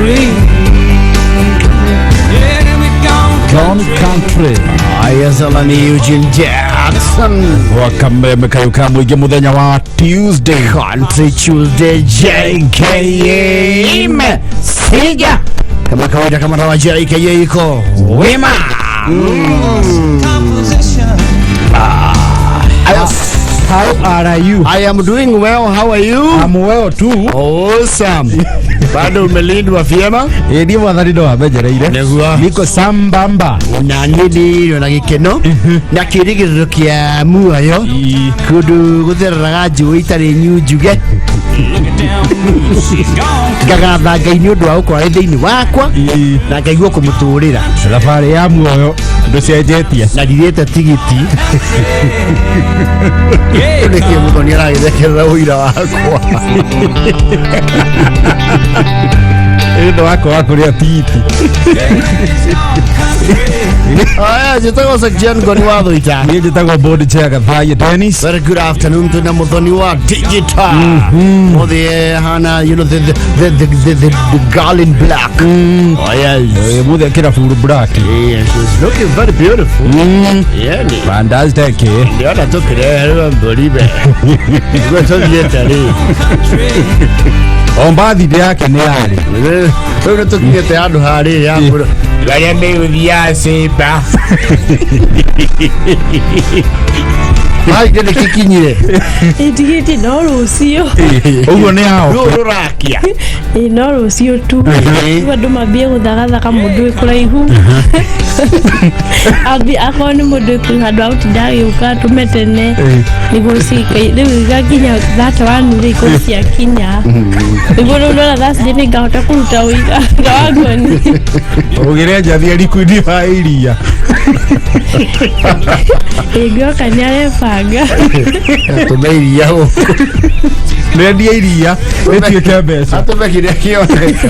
Country. Yeah, we gone Gone country. Ayazala ni Eugene Jackson. Wakameme kayo ka mũingĩ mũthenya wa Tuesday. Country Tuesday JKM. Siga. Kama kawaida kama rawa JKA iko wima. composition. How are you? I am doing well. How are you? I'm well too. Awesome. Bado umelindwa vyema? Ĩ niĩ mwathani no amenyereire. Nĩguo. Niko sambamba. Na nĩ na gĩkeno na kĩrĩgĩrĩro kĩa muoyo kũndũ gũthereraga njũĩ itarĩ nyunjuge. Look at them she's gone. Ngagatha Ngai nĩ ũndũ wa gũkorwo arĩ thĩinĩ wakwa na ngaigua kũmũtũrĩra. Thabarĩ ya muoyo ndũcenjetie. Na ndirĩte tigiti. Yeah, Nĩkĩ mũthoni aragĩthekerera ũira wakwa? Nĩ ũndũ wakwa wa kũrĩa tigiti. Aya, njĩtagwo Section Ngoni wa Thũita. Niĩ njĩtagwo board chair Gathaiya Dennis. Very good afternoon to na muthoni wa digital. Muthi hana, you know, the girl in black. Oh yes. Ĩ, Mũthĩ akĩra full black. Yeah, she's looking very beautiful. Yeah, ni. Fantastic. Ndiona tukireherwo mbũri be. Niguo tũthiĩte rĩ. O birthday yake nĩ yarĩ. Rĩu nĩ tũkinyĩte handũ harĩ ya mbũri. Arĩa megũthiaga cimba. Hai, nĩ kĩkinyire. Ĩtigĩtie no rũciũ. Ũguo nĩ hao. Rũũ rũrakia. Ĩ no rũciũ tu. Rĩu andũ mambie gũthagathaga mũndũ wĩ kũraihu. Ambie akorwo nĩ mũndũ wĩ kũraihu handũ ha gũtinda agĩũka atũme tene nĩguo rĩu igakinya 31 rĩ ikorwo ciakinya. Nĩguo rĩu ndona Thursday nĩngahota kũruta ũira wa ngoni. Ũgĩre njathi liquid wa iria. Ĩngĩoka nĩ arebanga. Tũme iria gũkũ. Nendie iria rĩtuĩke mbeca. Atũme kĩrĩa kĩoneka.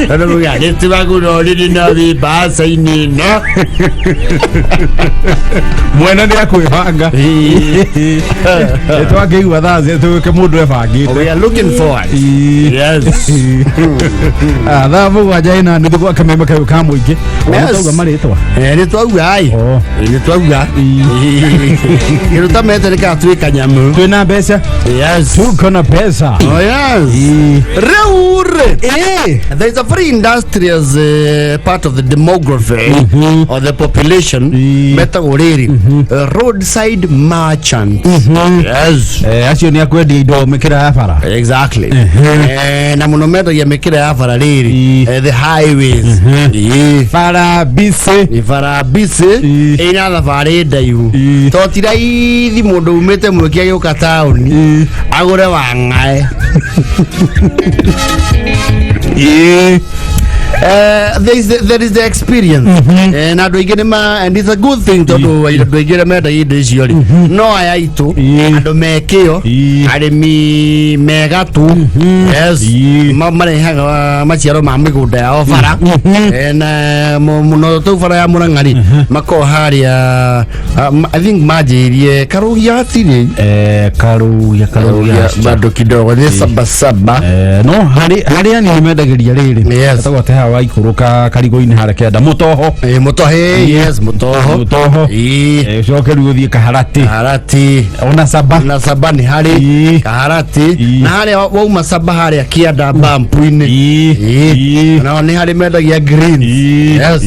Tondũ muga nĩtũmagũra rĩrĩ na wĩ mbaca-inĩ ĩno. Mwene nĩ akwĩbanga. Nĩ twakĩigua thaa tũke mũndũ ebangĩte. We are looking forward. Yes. Ah, 7:30 gwa kameme kayo ka mũingĩ. Yes. Twauga marĩtwa. Eh, nĩ twauga ĩ. Oh. Nĩ twauga. Kĩndũ ta mete nĩ gatuĩka nyamũ. Twĩna mbeca. Yes. Tuko na pesa. Oh yes. Rĩu rĩ. Eh. There is a very industrious part of the demography or the population metagwo rĩrĩ roadside merchants. Yes. Eh, acio nĩ akwendia indo mĩkĩra ya bara. Exactly. Na mũno mendagia mĩkĩra ya bara rĩrĩ the highways. Ĩĩ. Bara busy. Nĩ bara busy ĩna thabarĩ ndaihu. To ti raithi mũndũ umĩte mwĩki agĩũka taũni agũre wang'ae. There is the experience. Na andũ aingĩ nĩ ma and it's a good thing tondũ andũ aingĩ arĩa mendagia indo icio rĩ no aya aitũ andũ me kĩo arĩmi me gatũ, yes. Marehaga maciaro ma mĩgũnda yao bara. Na mũno tau bara ya Mũrang'a rĩ makoragwo harĩa, I think manjĩirie Karũgia hatirĩ. Eh, Karugia Karugia. Bado kidogo nĩ Sabasaba. Eh, no harĩ harĩa nini mendagĩria rĩrĩ Yes. etagwo atĩ haha waikũrũka karigo-inĩ harĩa kenda Mũtoho. Eh, Mũtohe, yes, Mũtoho. Mũtoho. Ĩĩ. Eh, ũcoke rĩu ũthiĩ Kaharati. Kaharati. Ona Saba. Na Saba nĩ harĩ. Kaharati. Na harĩa wauma Saba harĩa kĩanda bampu-inĩ. Nao nĩ harĩ mendagia green. Yes.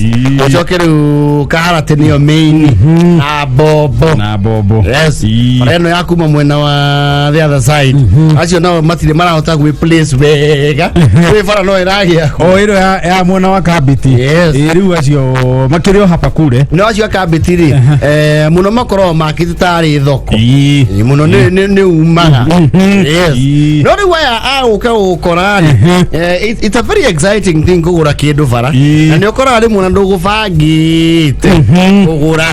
Ũcoke rĩu Kaharati nĩyo main na Bobo. Na Bobo. Yes. Bara ĩno ya kuma mwena wa the other side acio nao matirĩ marahota gwĩ place wega kwĩ bara no ĩragĩa. O ĩno ya mwena wa Kambiti. Yes. Ĩ, rĩu acio makĩrĩ o hapa kure. No acio akambĩti rĩ mũno makoragwo makĩte tarĩ thoko. Ĩ, mũno nĩ umaga, yes. No rĩu aya agũka gũkora rĩ it's a very exciting thing kũgũra kĩndũ bara na nĩ ũkoraga rĩmwe na ndũgũbangĩte kũgũra.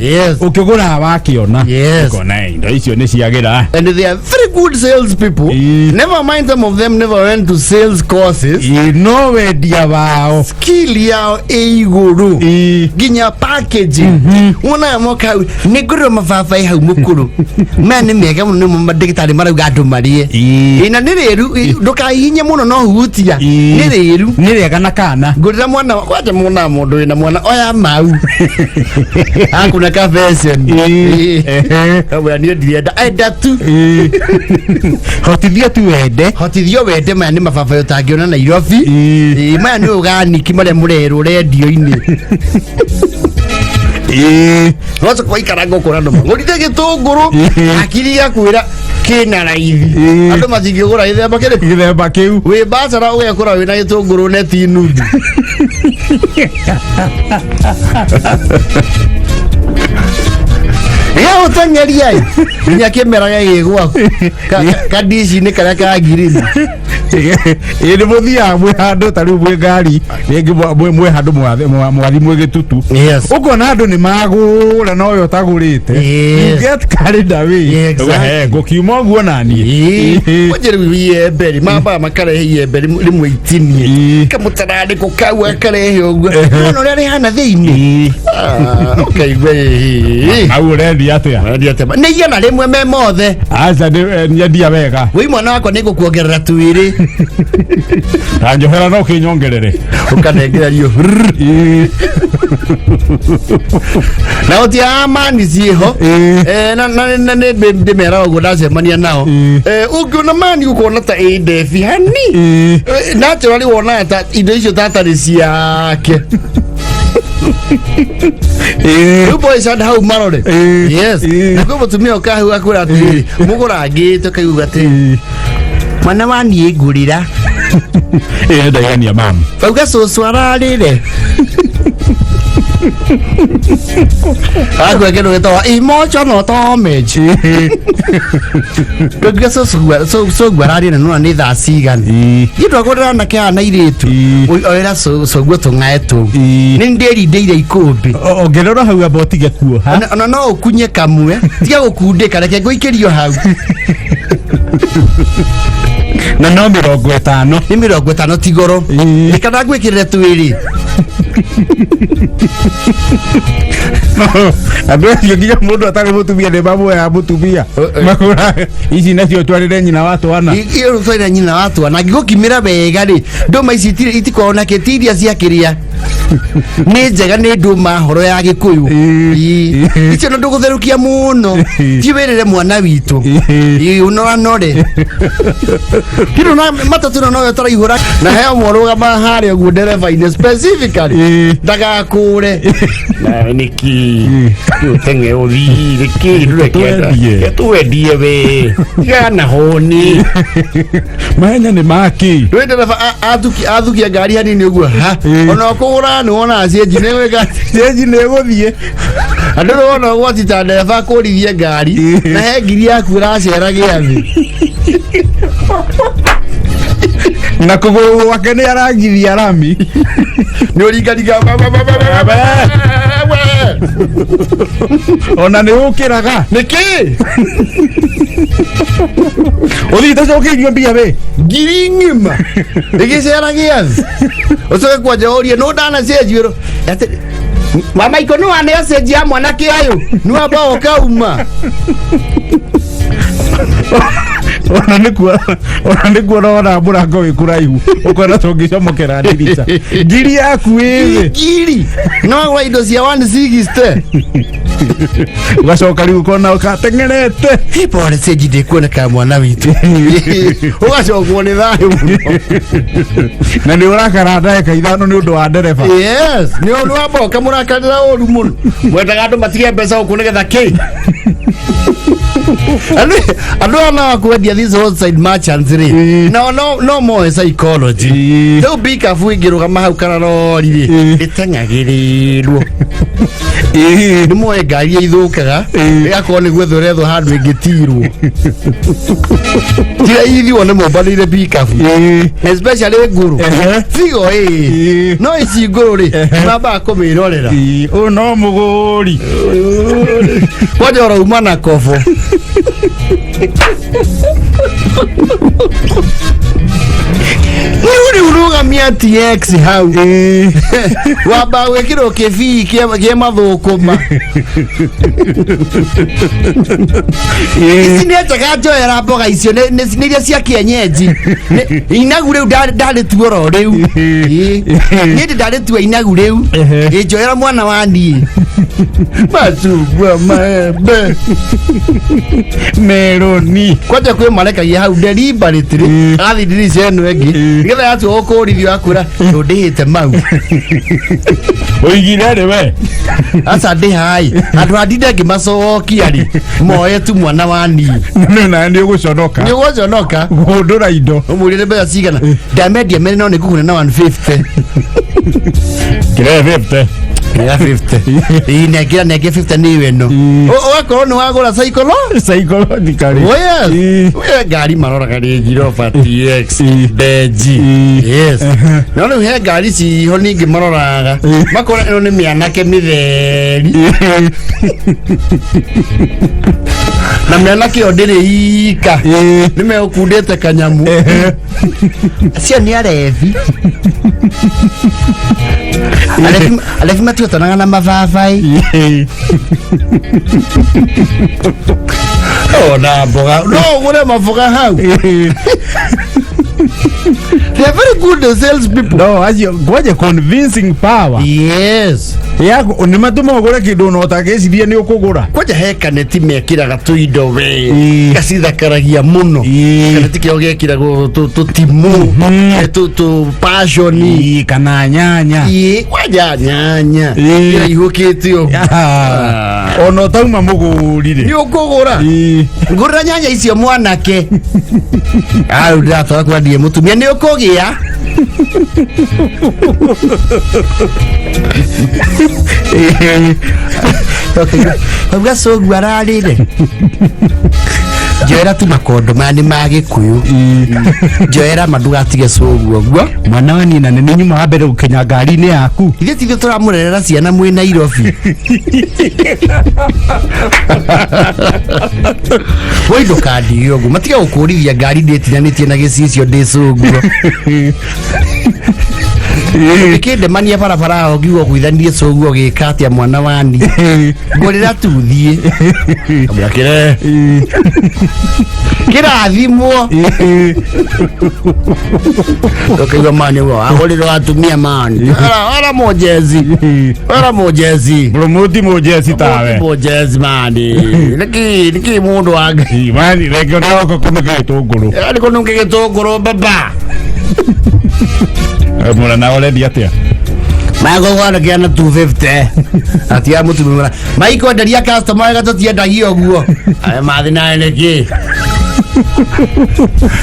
Yes. Ũkĩgũra wakĩona. Ũkona indo icio nĩ ciagĩra. And they are very good sales people. Never mind some of them never went to sales courses. Ĩ, no wendia Wendia wao. Skill yao ĩ igũrũ. Nginya packaging wonaga moka hau nĩ ngũrĩrwo mababaĩ hau mũkũrũ maya nĩ mega mũno nĩmo mandagĩtarĩ marauga andũ marĩe. Ĩ, na nĩ rĩru ndũkahihinye mũno no hutia. Nĩ rĩru. Nĩ rĩega na kana. Ngũrĩra mwana kwanja mwana mũndũ wĩna mwana oya mau akuna kabeceni. Kamwĩra niĩ ndirenda enda tu. Hotithio tu wende. Hotithio wende maya nĩ mababaĩ ũtangĩona Nairobi. Ĩ, maya nĩ ũganiki marĩa mũrerwo rendio-inĩ. Nocoka waikara ngũkũra andũ magũrire gĩtũngũrũ. Hakiri igakwĩra kĩna raithi. Andũ matingĩgũra gĩthemba kĩrĩkũ? Gĩthemba kĩu. Wĩ bacara ũgekũra wĩna gĩtũngũrũ neti nuthu. Gĩgũteng'eria ĩ nginya kĩmera gĩgĩ gwaku kandici-inĩ karĩa ka ngirini. Ĩ nĩ mũthiaga mwĩ handũ ta rĩu mwĩ ngari rĩngĩ mwĩ handũ mwathi mwĩ gĩtutu. Ũkona andũ nĩ magũra no we ũtagũrĩte. You get carried away. Yeah, exactly. We, ngũkiuma ũguo naniĩ. Kwanja rĩu iembe rĩ mambaga makarehe iembe rĩmwe itinie kamũtararĩko kau akarehe ũguo nona ũrĩa rĩhana thĩinĩ. Ah, ũkaigua ĩĩ. Au ũrendia atĩa? Ũrendia atĩa? Nĩ 100 me mothe. Aca nyendia wega. Wĩ mwana wakwa nĩ ngũkuongerera twĩrĩ. Ta njohera no kĩnyongerere. Ũkanengererio na gũtiaga mani ciĩho. Na nĩ ndĩmeraga ũguo ndacemania nao. Ũngĩona mani ũkona ta ĩ ndebi hani. Naturally wonaga ta indo icio tatarĩ ciake. Rĩu boys and hau marore. Yes. Na kwĩ mũtumia ũka hau akwĩra atĩrĩrĩ mũgũrangĩte ũkaigua atĩrĩ mwana wa niĩ ngũrĩra. Ndaigania mamu. Auga cũcũ ararĩre akwe kĩndũ gĩtagwo emotional damage. Ndũngiuga cũguo ararĩre nona nĩ thaa cigana niĩ twagũrĩra anake aya na airĩtu. Oera cũguo tũng'ae tũu nĩ ndĩrindĩire ikũmbĩ. Ongerera hau amba ũtige kuoha. Ona no ũkunye kamwe tiga gũkundĩka reke ngũikĩrio hau. Na no 50. Nĩ 50 ti goro. Nĩ kana ngwĩkĩrĩre twĩrĩ. Andũ acio nginya mũndũ atarĩ mũtumia nĩ mamuoyaga mũtumia magũra ici nacio twarĩre nyina wa twana. Iyo twarĩra nyina wa twana ngĩgũkimĩra wega rĩ ndũma ici itikoragwo na kĩ ti iria cia kĩrĩa nĩ njega nĩ ndũma horo ya gĩkũyũ. Icio no ndũgũtherũkia mũno ti wĩrĩre mwana witũ. Ũnoranore kĩndũ na matatũ no nowe tũraihũra na he ũmwe ũrũgamaga harĩa ũguo ndereba-inĩ specifically ndagakũre na nĩkĩ ũteng'e ũthiĩ nĩkĩ Twendie. twendie we tigana hũni. Mahenya nĩ maki. Rwĩ ndereba athukia ngari hanini ũguo ha ona ũkũgũra nĩ wonaga cienji nĩ gwĩka Cienji nĩ ĩgũthiĩ. Andũ nĩ wona ũgwati ta ndereba kũrithie ngari na he ngiri yaku ĩracera gĩathĩ. Na kũgũrũ gwake nĩ arangithia rami. Nĩ ũringaringa ona nĩ ũkĩraga nĩkĩ ũthiĩte cokeirio mbia we ngiri ng'ima ĩgĩcera gĩathĩ ũcoke kwanja ũrie nũ ndanacenjio atĩ mama iko nĩ waneo cenji ya mwanake ũyũ nĩ wamba ũkauma. Ona nĩ kuona wona mũrango wĩ kũraihu ũkona tũngĩcomokera ndirica ngiri yaku ĩthĩ ngiri no wagũra indo cia 160. Ũgacoka rĩu ũkona ũgateng'erete. Pole cenji ndĩkuoneka mwana witũ ũgacokwo nĩ thayũ mũno. Na nĩ ũrakara ndagĩka 5 nĩ ũndũ wa ndereba. Yes nĩ ũndũ wamba ũkamũrakarĩra ũru mũno mwendaga andũ matige mbeca gũkũ nĩgetha kĩ andũ aya no kwendia these roadside merchants rĩ no no no moe psychology rĩu pickup ĩngĩrũgama hau kana rori rĩ ĩteng'agĩrĩrwo nĩ moe ngari ithũkaga ĩgakorwo nĩ gwethwo ĩrethwo handũ ĩngĩtirwo tira ithi wone mombanĩire pickup especially ngũrũ Figo ĩ no ici ngũrũ rĩ mambaga kũmĩrorera. Ũyũ no mũgũri. Kwanja ũrauma na kobo rĩu rĩu rũgamia. Ũrũgamia TX hau. Wamba gwĩkĩrwo kĩbii kĩa mathũkũma. Ici nĩ njega, njoera mboga icio nĩ iria cia kienyeji. Inagu rĩu ndarĩtua oro rĩu. Ĩĩ. Niĩ ndĩ ndarĩtua inagu rĩu. Ĩ njoera mwana wa niĩ macungwa, maembe, meroni. Kwanja kwĩ marekagia hau deliberately, agathiĩ ndirica ĩno ĩngĩ, nĩgetha yatua gũkũrithio akwĩra ndũndĩhĩte mau. Ũigire rĩ we? Aca ndĩhai andũ a ndinde ngĩmacokia rĩ moe tu mwana wa niĩ. Nĩ nawe nĩ ũgũconoka. Nĩ ũgũconoka. Kũhũndũra indo. Ũmũrire mbeca cigana? Ndamendia mere no nĩ ngũkũne na 150. Kĩrĩa 50? Kĩrĩa 50? Ĩĩ, nengera nenge 50 nĩ ĩno. Ũgakorwo nĩ wagũra cycle. Psychologically. Oh yes. We ngari maroraga nĩ Rover TX Benji. Yes. No rĩu he ngari ciho ningĩ maroraga. Makora ĩno nĩ mĩanake mĩtheri. Na mĩanake ĩyo ndĩrĩ ika. Nĩ megũkundĩte kanyamu. Acio nĩ arebi. Arebi arebi matiotanaga na mababai. Ona mboga no ũgũre maboga hau. They are very good sales people. No acio kwaje convincing power yako nĩ matũma ũgũre kĩndũ ona ũtangĩciria nĩ ũkũgũra. Kwanja he kaneti mekĩraga tũindo we gacithakaragia mũno. Kaneti kĩo gekĩragwo tũtimũ, tũ passion. Ĩĩ, kana nyanya. Ĩĩ, kwanja nyanya ĩraihũkĩte ũguo. Ah. Ona ũtauma mũgũri nĩ rĩ ũkũgũra. Ngũrĩra nyanya icio mwanake rĩu ndĩratwara kwendie mũtumia nĩ ũkũgĩa. Kauga cũgu ararĩre njoera tu makondo maya nĩ ma gĩkũyũ, njoera ma ndũgatige cũgu ũguo. Mwana wa nina nĩ nyuma wa mbere gũkinya ngari-inĩ yaku. Ithuĩ tithuĩ tũramũrerera ciana mwĩ Nairobi. Woi ndũkandige ũguo matige gũkũrithia ngari ndĩtinanĩtie na gĩcicio ndĩ cũguo ĩkĩndemania barabara aho ngiuga gwithanie cũguo gĩka atĩa mwana wani ngũrĩra tu thiĩ kamwĩra kĩre kĩrathimwo ũkaigua mani ũguo agũrĩrwo atumia mani ora mũjezi ora mũjezi. Promoti mũjeci tawe. Mũjezi mani nĩkĩ nĩkĩ mũndũ wa Ngai. Mani reke onaoka kũnũka gĩtũngũrũ. Nĩ kũnunga gĩtũngũrũ baba. Mũra nawe ũrendia atĩa? Magũgwana na 250 atia mũtumia maikwenderia customer wega tũtiendagia ũguo aya mathi nawe nĩkĩ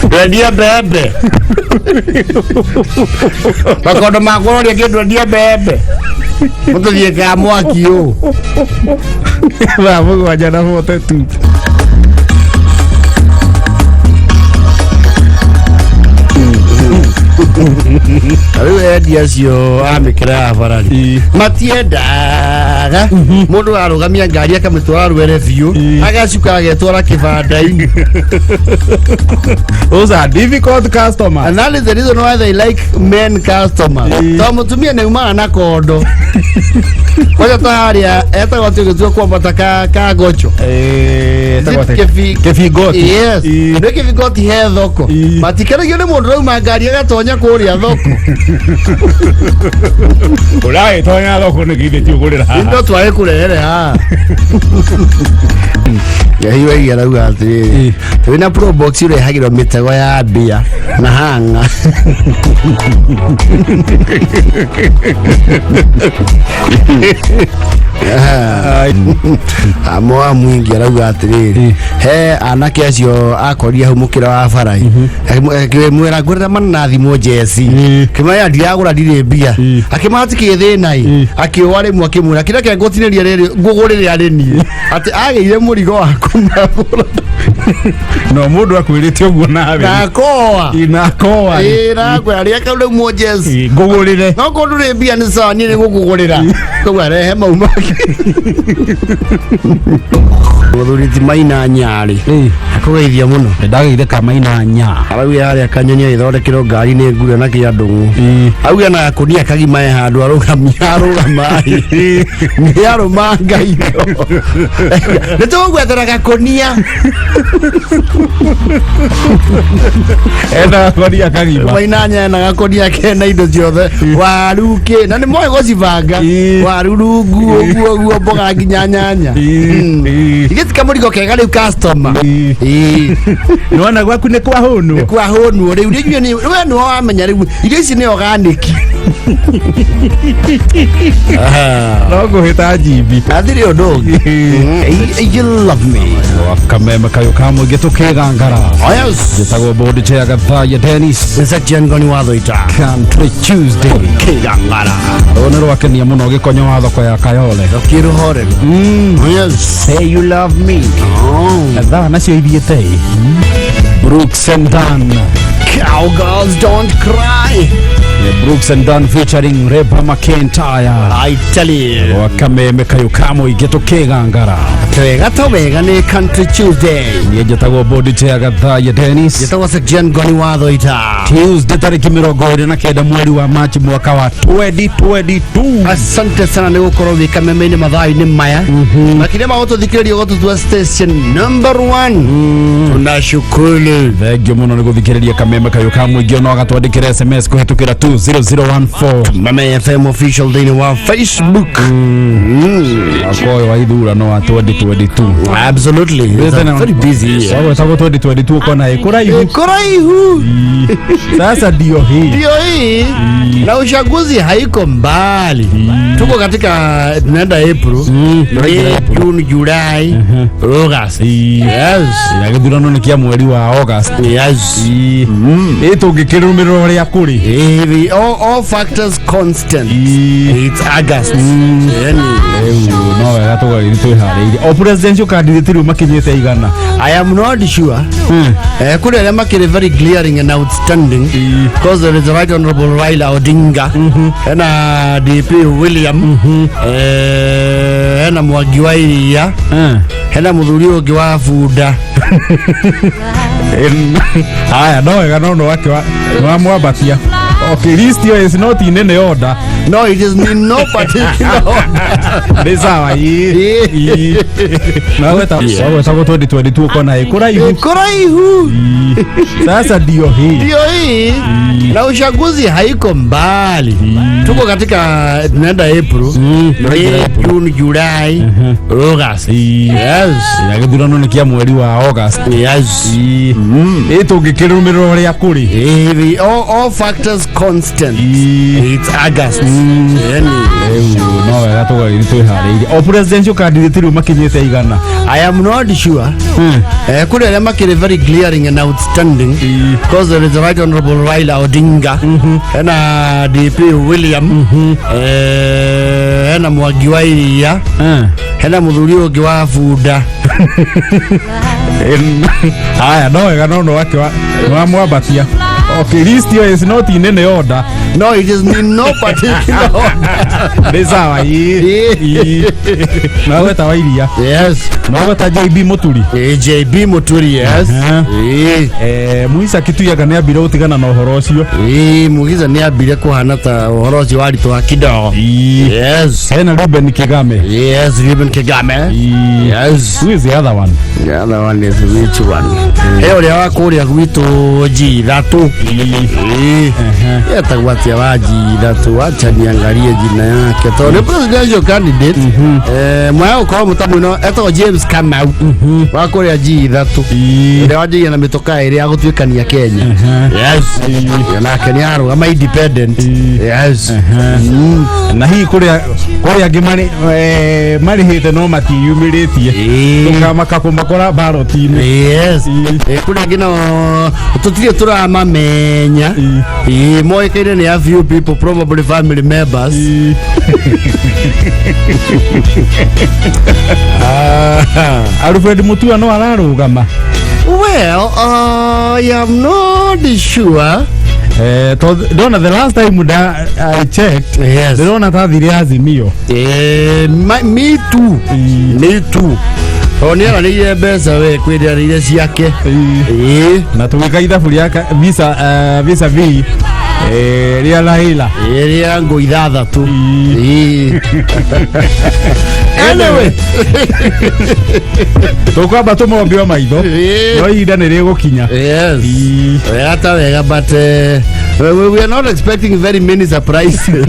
ndwendia mbembe makondo makwa ũroria kĩ ndwendia mbembe mũtũthiĩ ka mwaki ũũ. 7:42. Rĩu endia acio a mĩkĩra ya bara rĩ matiendaga mũndũ arũgamia ngari akamĩtwara rwere biũ agacuka agetwara kĩbanda-inĩ. Those are difficult customers. And that is the reason why they like men customers. To mũtumia nĩ umaga na kondo kwanja ta harĩa etagwo atĩ ũgĩtua kwambata ka gocho. Eh, Is it Kĩbingoti. Yes. Nĩ kĩbingoti he thoko. Matikenagio nĩ mũndũ rauma ngari agatonya kũrĩa thoko. Ũragĩtonya thoko nĩ githĩ ti ũgũrĩra haha? Indo twage kũrehere haha Ngai waiga arauga atĩrĩrĩ wĩna probox ũrehagĩrwo mĩtego ya mbĩa na hanga. Amoa mwingi arauga atĩrĩrĩ he anake acio akorire hau mũkĩra wa bara akĩmwĩra ngũrĩra mananathi mũjeci kĩmaya ndiragũra ndirĩ mbia akĩmara tikĩ thĩna ĩ akĩũa rĩmwe akĩmwĩra kĩrĩa kĩa ngũtinĩria rĩrĩ ngũgũrĩre arĩ niĩ atĩ agĩire mũrigo wa kũmagũra. No mũndũ akwĩrĩte ũguo nawe. Nakoa. Inakoa. Ĩ nakwĩra rĩa kau rĩu mũjeci. Ngũgũrĩre. No kũndũ ndũrĩ mbia nĩ sawa niĩ nĩ ngũkũgũrĩra koguo arehe mau make. Muthuri ti Maina Nyarĩ akũgeithia mũno. Ndageire ka Maina Nya. Arauga harĩa kanyoni agĩthondekerwo ngari nĩ ngure na kĩandũng'ũ. Auga na gakunia kagima e handũ arũgamia arũgama nĩ arũmanga indo. Nĩ tũgũgwethera gakunia. Ena gakonia kagima. Maina Nya ena gakunia kena indo ciothe waru kĩ na nĩ moĩ gũcibanga waru rungu ũguo ũguo mboga nginya nyanya. Ithe ti kamũrigo kega rĩu customer. Nĩwona gwaku nĩ kwahũnwo. Nĩ kwahũnwo rĩu rĩu nĩ we nĩwe wamenya rĩu irio ici nĩ organic. No ngũhĩta njimbi. Hatirĩ ũndũ ũngĩ. You love me. Kameme kayũ ka mũingĩ tũkĩgangara. Oh yes. Njĩtagwo board chair Gathaya Dennis. Section Ngoni wa Thũita. Country Tuesday. Kĩgangara. Rũũ nĩ rwakenia mũno gĩkonyo wa thoko ya Kayole. Rũkĩrũhoreru. Yes. Say you love me. Oh. Thaa nacio ithiĩte. Brooks and Dunn. Cowgirls don't cry. Brooks and Dunn featuring Reba McIntyre. I tell you. Wa kameme kayũ ka mũingĩ tũkĩgangara. Twega to wega nĩ Country Tuesday. Niĩ njĩtagwo board chair Gathaya Dennis. Njĩtagwo Section Ngoni wa Thũita. Tuesday tarĩki 29 mweri wa Machi mwaka wa 2022. Asante sana nĩ gũkorwo wĩ kameme-inĩ mathaa-inĩ maya. Makĩria ma gũtũthikĩrĩria gũtũtua station number 1. Tunashukuru. Thengio mũno nĩ gũthikĩrĩria kameme kayũ ka mũingĩ no agatwandĩkĩra SMS kũhĩtũkĩra 20014. Mame FM official thĩinĩ wa Facebook. Mwaka ũyũ wa ithurano wa 2022. Absolutely. It's a very busy year. Wagwetagwo 2022 ũkona ĩ kũraihu. Kũraihu. Sasa ndio hii. Ndio hii. Na uchaguzi haiko mbali. Tuko katika tunaenda April, May, June, July, August. Yes. Na gĩthurano nĩ kĩa mweri wa August. Yes. Ĩ tũngĩkĩrũmĩrĩra ũrĩa kũrĩ. All factors constant. It's August. Yani, Rĩu no wega tũgagĩthiĩ twĩharĩirie. O presidential candidate rĩu makinyĩte igana. I am not sure. Kũrĩ arĩa makĩrĩ very glaring and outstanding because there is the right honorable Raila Odinga, hena DP William, hena Mwangi wa Iria, hena mũthuri ũngĩ wa bunda. Haya no wega no nĩwamwambatia. Okay, list here is not in any order. No, it is in no particular order. Nĩ sawa. Wagwetagwo 2022 ũkona ĩ kũraihu. Kũraihu. Sasa ndio hii. Ndio hii. Na uchaguzi haiko mbali. Tuko katika tunaenda April, May, June, July, August. Yes. Na gĩthurano nĩ kĩa mweri wa August. Yes. Ĩ tũngĩkĩrũmĩrĩra ũrĩa kũrĩ. All factors constant. It's August. Yani, Rĩu no wega tũgagĩthiĩ twĩharĩirie. O presidential candidate rĩu makinyĩte igana. I am not sure. Kũrĩ arĩa makĩrĩ very glaring and outstanding because there is the right honorable Raila Odinga, hena DP William, hena Mwangi wa Iria, hena mũthuri ũngĩ wa bunda. Haya no wega no nĩwamwambatia. Okay, list here is not in any order. No, it is in no particular order. Nĩ sawa. Nĩwagweta wa Iria. Yes. Nĩwagweta JB Mũturi. JB Mũturi, yes. Muisa Kituyaga nĩ ambire gũtigana na ũhoro ũcio. Mugiza nĩ ambire kũhana ta ũhoro ũcio waritũha kidogo. Yes. Hena Ruben Kigame. Yes, Ruben Kigame. Yes. Who is the other one? The other one is which one? He ũrĩa wa kũrĩa gwitũ G3. Etagwo atĩa wa G3? Acha niangalie jina yake. Tondũ nĩ presidential candidate. Mwaya gũkorwo mũtamwĩno etagwo James Kamau wa kũrĩa G3. Ũrĩa wanjĩire na mĩtokaa ĩrĩa ya gũtuĩkania Kenya. Yes. Nake nĩ arũgama independent. Yes. Na hihi kũrĩa angĩ marĩhĩte no matiyumĩrĩtie. Tũkamaka kũmakora ballot-inĩ. Yes. Kũrĩa angĩ no tũtirĩ tũramamenya. Moĩkaine nĩ a few people, probably family members. Alfred Mutua no ararũgama. Well, I am not sure. Ndona the last time I checked, Yes. ndĩrona ta thire Azimio. Me too. Me too. Tondũ nĩ aranĩire mbeca we kwĩrĩranĩire ciake. Ĩĩ. Na tũgĩka ithabu rĩa visa visa v rĩa Raila. Ĩĩ, rĩa ngũ ithathatũ. Ĩĩ. Anyway. Tũkwamba tũmombio maitho. Ĩĩ. No ihinda nĩ rĩgũkinya. Yes. Ĩĩ. Wega ta wega, but we are not expecting very many surprises.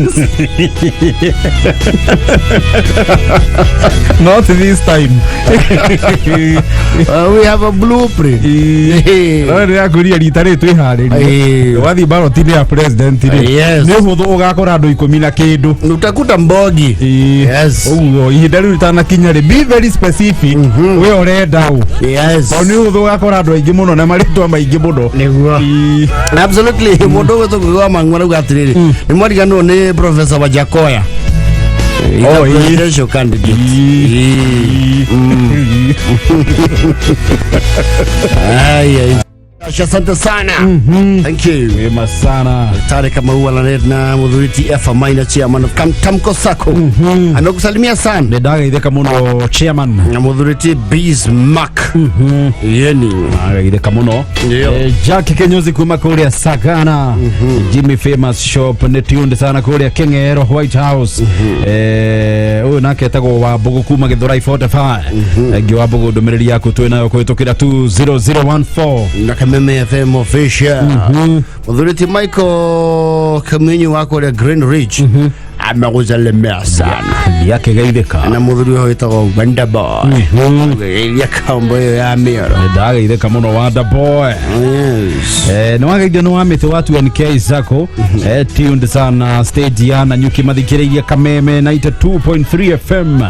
Not this time. We have a blueprint. Ĩĩ. No ndĩrakwĩria rita rĩrĩ twĩharĩrie. Ĩĩ. Wathiĩ ballot-inĩ ya president rĩ, Yes. nĩ ũhũthũ ũgakora andũ ikũmi na kĩndũ. Utakuta mbogi. Ĩĩ. Yes. Ũguo ihinda rĩu rĩtanakinya rĩ, be very specific we ũrenda ũ. Yes. Tondũ nĩ ũhũthũ ũgakora andũ aingĩ mũno na marĩtwa maingĩ mũno. Nĩguo. Ĩĩ. Absolutely. Mũndũ ũgwĩtwo Ngugi wa Mang'u arauga atĩrĩrĩ, nĩ mwariganĩrwo nĩ Professor Wajakoya. He's a Oh, ĩĩ. presidential candidate. Ĩĩ. Ai, ai. Asante sana. Thank you. Wema sana. Tare kama huwa na muthuri ti F Maina, chairman of Tamko Sacco. Amekusalimia sana. Nĩ ndageithĩka mũno chairman. Na muthuri ti Bismarck. Yeni. Ndageithĩka mũno. Ndio. Jack Kenyozi kuma kũrĩa Sagana. Jimmy Famous Shop nĩ tuned sana kũrĩa Keng'ero White House. Ũyũ nake etagwo Wambũgũ kuma Gĩthũrai 45. Engĩ Wambũgũ ndũmĩrĩri yaku twĩ nayo kũhĩtũkĩra 20014. Na Kameme FM official. Muthuri ti Michael Kaminyu wa kũrĩa Green Ridge. Amekusalimia sana. Ndiakĩgeithĩka. Na muthuri ũyũ wĩtagwo Wonder Boy. Geithia kambo ĩyo ya mĩoro. Nĩ ndageithĩka mũno Wonder Boy. Yes. Nĩ wageithio nĩ wa mĩtĩ wa 2NK Sacco. Tuned sana stage ya Nanyuki mathikĩrĩirie Kameme 92.3 FM.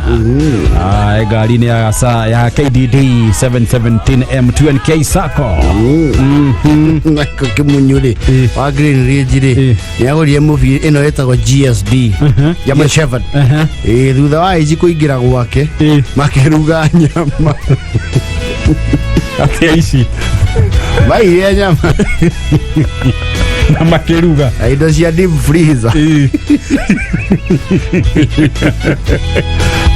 Ngari-inĩ ya ya KDD 717M 2NK Sacco. Michael Kimunyu rĩ Ĩĩ. wa Green Ridge rĩ Ĩĩ. nĩ agũrire movie ĩno ĩtagwo GSD German Shepherd. Ĩĩ, thutha wa aici kũingĩra gwake Ĩĩ. makĩruga nyama. Atĩ aici Maire nyama na makĩruga. Na indo cia deep freezer. Ĩĩ.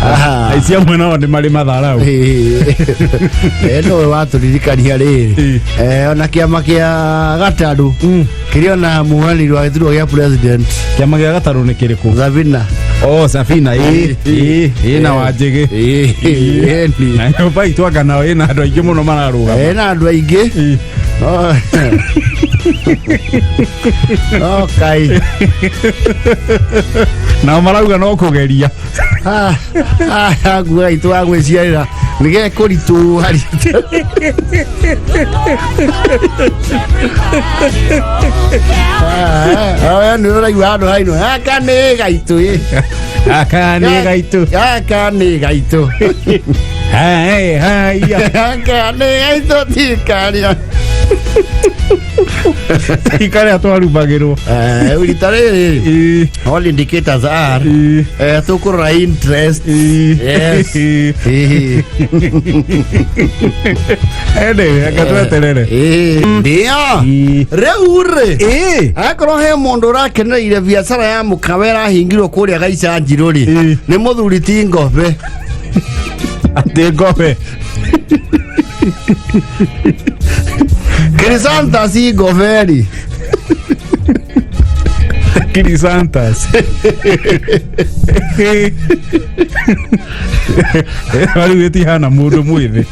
Aha. Aici amwe nao nĩ marĩ matharau. Ĩĩ. Nowe watũririkania rĩrĩ. Ĩĩ. Ona kĩama kĩa Gatarũ kĩrĩ ona mũhũranĩri wa gĩturwa gĩa president. Kĩama gĩa Gatarũ nĩ kĩrĩkũ? Sabina. Oh, Safina ĩĩ ĩĩ ĩĩ na Wanjĩgĩ. Ĩĩ, ĩĩ. Na nyũmba itũ anga nao ĩna andũ aingĩ mũno mararũgama. Ĩna andũ aingĩ. Ĩĩ. Oh. Oh, kai. Nao marauga no kũgeria. Nguo itũ wa gwĩciarĩra nĩ gekũritũha. Nĩ ũraigua handũ hainwo gaka nĩ gaitũ ĩ. Gaka nĩ gaitũ. Gaka nĩ gaitũ. Hai hai. Gaka nĩ gaitũ ti karĩa. Ti karĩa twarumagĩrwo. Rita rĩrĩ Ĩĩ. all indicators are Ĩĩ. tũkũrora interest. Ĩĩ. Yes. Ĩĩ. Anyway, reke tweterere. Ĩĩ. Ndio. Ĩĩ. Rĩu rĩ Ĩĩ. akorwo he mũndũ ũrakenereire biacara ya mũkawa ĩrahingirwo kũrĩa Gaicanjirũ rĩ, Ĩĩ. nĩ mũthuri ti Ngobe. Atĩ Ngobe. Crisantas Ngobe rĩ. Crisantas. Rĩu ĩtihana mũndũ mwĩthĩ.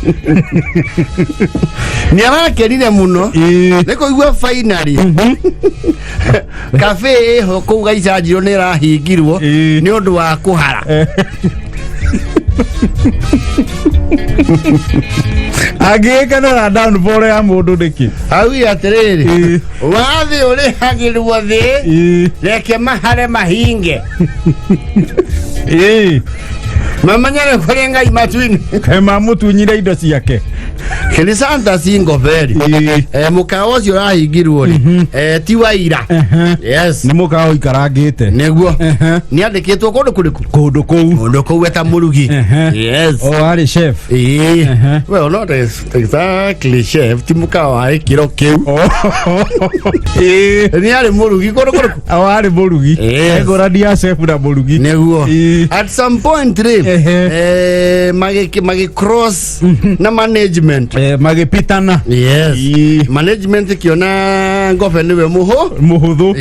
Nĩ arakenire mũno Ĩĩ. nĩ kũigua finally cafe ĩho kũu Gaicanjirũ nĩ ĩrahingirwo Ĩĩ. nĩ ũndũ wa kũhara. Angĩgĩkenera downfall ya mũndũ nĩkĩ? Augire atĩrĩrĩ, Ĩĩ. wathĩ ũrĩhagĩrwo thĩ, Ĩĩ. reke mahare mahinge. Ĩĩ. Mamenyere kũrĩ Ngai matu-inĩ. Kaĩ mamũtunyire indo ciake. Crisantas Ngobe rĩ, Ĩĩ. Mũkawa ũcio ũrahingirwo rĩ, ti wa ira. Yes. Nĩ mũkawa ũikarangĩte. Nĩguo. Ehe. Nĩ andĩkĩtwo kũndũ kũrĩkũ? Kũndũ kũu. Kũndũ kũu eta mũrugi. Ehe. Yes. O arĩ chef. Ĩĩ. Ehe. Well, not exactly chef, ti mũkawa wa gĩkĩro kĩu. Ĩĩ. Nĩ arĩ mũrugi kũndũ kũrĩkũ? O arĩ mũrugi. Yes. Ngũrani ya chef na mũrugi. Nĩguo. Ĩĩ. At some point rĩ, Ehe. Magi cross na management. Magĩpitana. Yes. Ii. Management ĩkĩona Ngobe nĩwe mũhũ Mũhũthũ.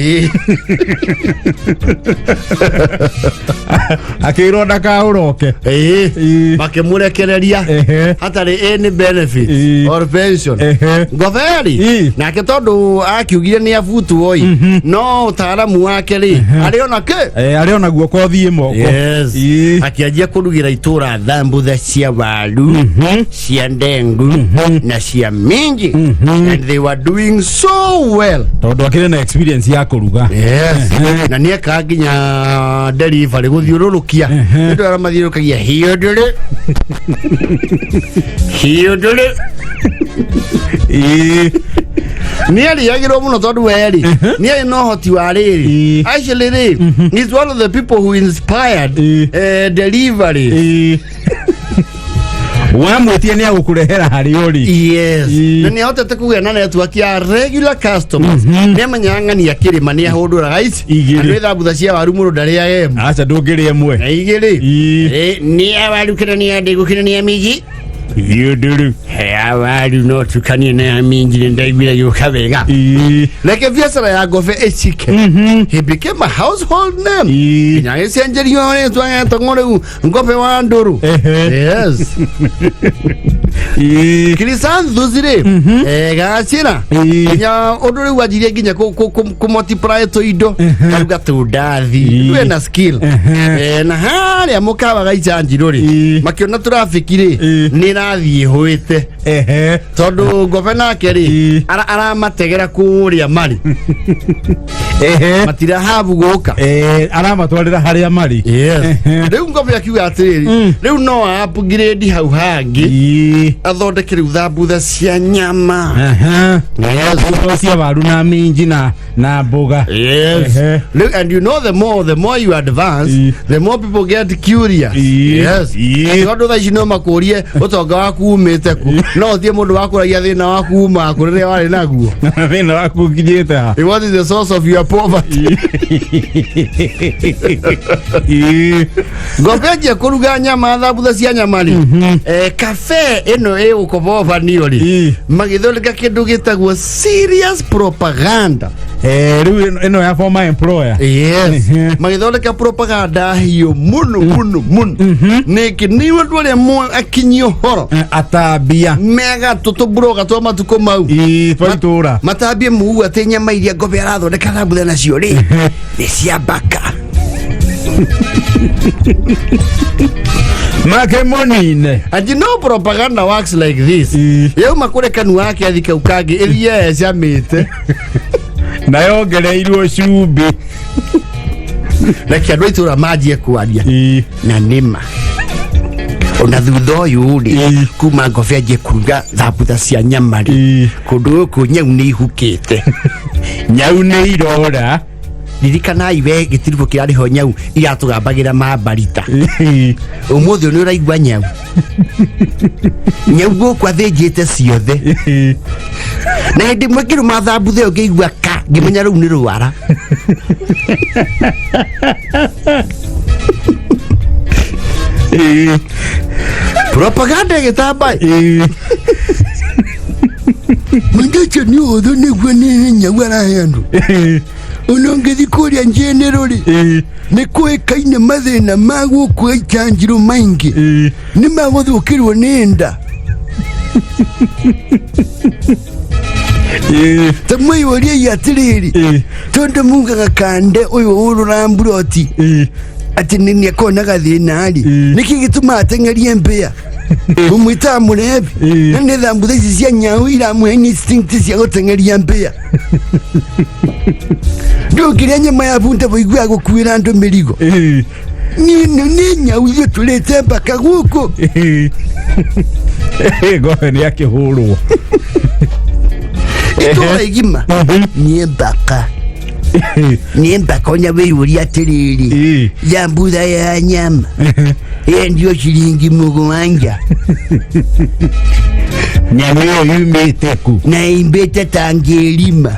Akĩrwo ndakaũroke. Makĩmũrekereria hatarĩ any benefit or pension. Ngobe rĩ, nake tondũ akiugire nĩ abutwo ĩ, no ũtaaramu wake rĩ, arĩ ona kĩ. Arĩ ona guoko thiĩ moko. Yes. Akĩanjia kũrugĩra itũra thambutha cia waru, cia ndengu na cia minji, and they were doing so well. Tondũ akĩrĩ na experience ya kũruga. Yes. Na nĩ ekaga nginya delivery, gũthiũrũrũkia nĩ andũ arĩa mathiũrũrũkagia hiyo ndũrĩ, hiyo ndũrĩ. Nĩ arĩagĩrwo mũno tondũ werĩ nĩ arĩ na ũhoti wa rĩrĩ. Actually rĩ, he's one of the people who inspired delivery. Wamwĩtie nĩ agũkũrehera harĩa ũrĩ. Yes. Na nĩ ahotete kũgĩa na network ya regular customers. Nĩ amenyaga ng'ania kĩrĩma nĩ ahũndũraga ici. Igĩrĩ. Andũ ĩthambutha cia waru mũndũ ndarĩaga ĩmwe. Aca, ndũngĩrĩa ĩmwe. Na igĩrĩ. Nĩ ya waru kana nĩ ya ndĩgũ kana nĩ ya minji? Ithiĩ ndũrũ. Ya waru no tukanie na ya minji, nĩ ndaiguire gĩũka wega. Reke biacara ya Ngobe ĩcike. He became a household name. Nginya agĩcenjerio rĩtwa, getagwo rĩu Ngobe wa Ndũrũ. Yes. Chrysanthus rĩ, gacĩra nginya ũndũ rĩu anjirie nginya kũ multiply tũindo, karuga tũndathi. Rĩu ena skill. Na harĩa mũkawa gaicanjirũ rĩ, makĩona traffic rĩ nĩ ĩrathiĩ hũĩte, tondũ Ngobe nake rĩ, aramategera kũrĩa marĩ. Matirahabu gũka. Aramatwarĩra harĩa marĩ. Yes. Rĩu Ngobe akiuga atĩrĩrĩ, rĩu no upgrade hau hangĩ, athondeke rĩu thambutha cia nyama. Yes. Indo cia waru na minji na mboga. Yes. Look, and you know the more you advance, the more people get curious. Yes. Tondũ thaa ici no makũrie ũtonga waku umĩte kũ. No ũthiĩ mũndũ wakũragia thĩna waku uma kũ rĩrĩa warĩ naguo. Thĩna waku ũkinyĩte ha? What is the source of your poverty? Ngobe anjia kũruga nyama, thambutha cia nyama rĩ, cafe ĩno ĩgũkobobanio rĩ, magĩthondeka kĩndũ gĩtagwo serious propaganda. Rĩu ĩno ya former employer. Yes. Magĩthondeka propaganda hiũ mũno mũno mũno. Nĩkĩ nĩ andũ arĩa akinyi ũhoro, Atambia mega tũtũburoga twa matukũ mau, twa itũra. Matambie muu atĩ nyama iria Ngobe arathondeka thambutha nacio rĩ, nĩ cia mbaka. Makĩmũnine. And you know propaganda works like this. Yauma kũrĩ kanua wake athi kau kangĩ, ĩthiĩ ecamĩte. Na yongereirwo cumbĩ. Reke andũ a itũra manjie kwaria. Na nĩma ona thutha ũyũ rĩ, kuma Ngobe anjie kuruga thambutha cia nyama rĩ, kũndũ gũkũ nyau nĩ ihukĩte. Nyau nĩ irora. Ririkanai we gĩtiribũ kĩrarĩ ho, nyau iratũgambagĩra mambarita. Ũmũthĩ ũyũ nĩ ũraigua nyau, nyau gũkũ athĩnjĩte ciothe. Na hĩndĩ ĩmwe ngĩrũma thambutha ĩyo, ngĩigua ka, ngĩmenya rĩu nĩ rwara. Propaganda ĩgĩtamba. Mũndũ ũcio nĩ ũhũthũ nĩguo nĩ nyau arahe andũ. Ona ũngĩthiĩ kũrĩa njienĩrũ rĩ, nĩ kũĩkaine mathĩna ma gũkũ ichanjirũ maingĩ nĩ magũthũkĩrwo nĩ nda. Ta mwĩyũriei atĩrĩrĩ, tondũ mugaga kande ũyũ ũrũra mburoti atĩ nĩ nĩakorwo na gathĩna rĩ, nĩkĩ gĩtũmaga ateng'erie mbĩa mũmwĩtaga mũrebi? Na nĩ thambutha ici cia nyau iramũhe instinct cia gũteng'eria mbĩa. Ndũngĩrĩa nyama ya bunda wĩiguaga gũkuĩra andũ mĩrigo. Nĩ nyau ithuĩ tũrĩte mbaka gũkũ. Ngobe nĩ akĩhũrwo. Itũra igima nĩ mbaka, nĩ mbaka. Ona wĩyũria atĩrĩrĩ, thambutha ya nyama yendio ciringi 7. Nyamũ ĩyo yumĩte kũ? Na imbĩte ta ngĩrima.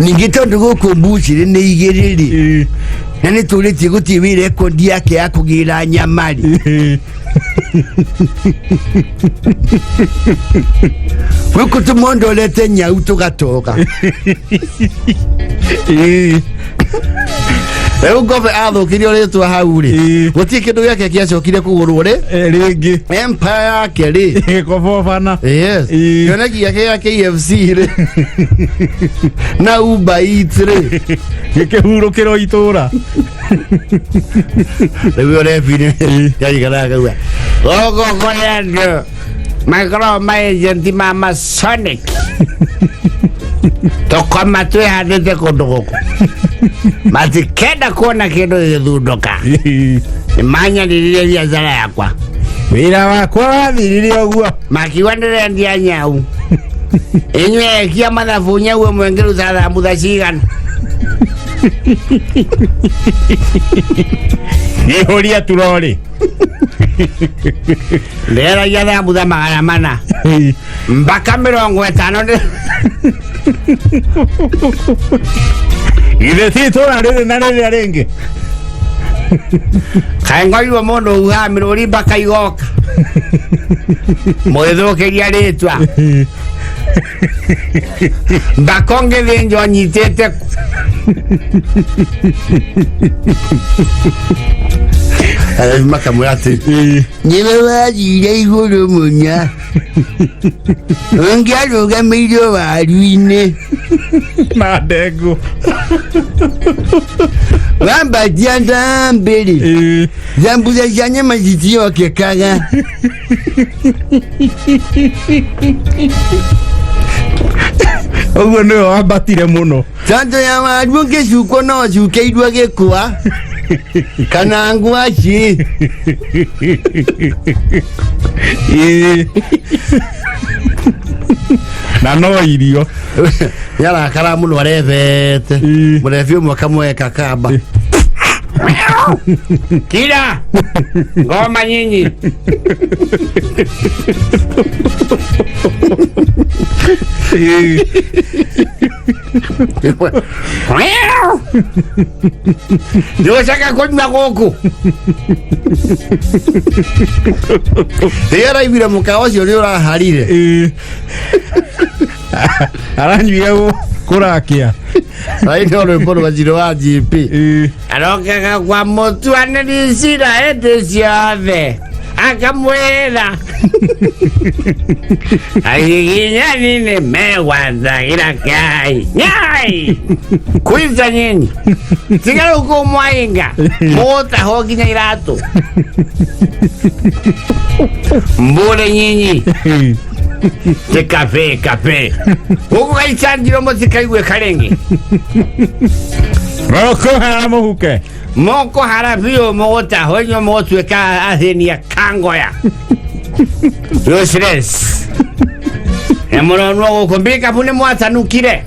Ningĩ tondũ gũkũ mbucĩrĩ nĩ igĩrĩ rĩ, na nĩ tũrĩtie gũtirĩ wĩ rekondi yake ya kũgĩra nyama rĩ, gũkũ tũmondorete nyau tũgatoga. Rĩu Ngobe athũkirio rĩtwa hau rĩ, gũtirĩ kĩndũ gĩake gĩacokire kũgũrwo rĩ. Rĩngĩ. Empire yake rĩ, gĩkobobana. Yes. Kĩoneki gĩake gĩa KFC rĩ na Uber Eats rĩ, gĩkĩhurũkĩrwo itũra. Rĩu ũrebi-inĩ yaikara akauga gũkũ kũrĩ andũ makoragwo ma agent ma Masonic, tũkoma twĩhandĩte kũndũ gũkũ, matikenda kuona kĩndũ gĩgĩthundũka. Nĩmanyaririe biacara yakwa. Wĩra wakwa wathirire ũguo. Makiuga ndĩrendia nyau. Inyuĩ ekia mathabu, nyau ĩmwe ngĩruta thambutha cigana? Ihũria turori. Ndĩrendagia thambutha 400 mpaka 50. Githĩ ti itũra rĩrĩ na rĩrĩa rĩngĩ? Kaĩ ngorirwo mũndũ ugaga mĩrũri mpaka igoka mũgĩthũkĩria rĩtwa mbaka ũngĩthĩnjwo nyitĩte kũ? Makamwĩra atĩ nĩwe wathire igũrũ mũnya ũngĩarũgamĩire waru-inĩ na ndengũ. Wambatia ndambĩrĩ, thambutha cia nyama citiokekaga. Ũguo nĩwe wambatire mũno. Tondũ ya waru ũngĩcukwo no ũcukĩirwo gĩkwa kana ngwaci. Na no irio. Nĩarakara mũno arebete. Mũrebi ũmwe akamweka kamba kira ngoma nyinyi. Nĩũcaka kũnyua gũkũ. Rĩrĩa araiguire mũkawa ũcio nĩ ũraharire. Aranyuire kũrakia. Raini rwĩmbo rwa Njirũ wa GP. Arokaga kwa mũtuanĩri cira hĩndĩ ciothe akamwĩra agiginyani nĩ megwatagĩra kai nyai kwiza nyinyi tiga rĩu kũmwainga mũgũtahwo nginya iratũ mbũrĩ nyinyi ti kabe kabe gũkũ gaicanjirwo mũtikaigue karĩngĩ. Mũkũhara mũhuke. Mũkũhara biũ, mũgũtahwo inyuĩ, mũgũtuĩka athĩni a kangoya useless nĩ mũronwo gũkũ mbikabu nĩ mwatanukire.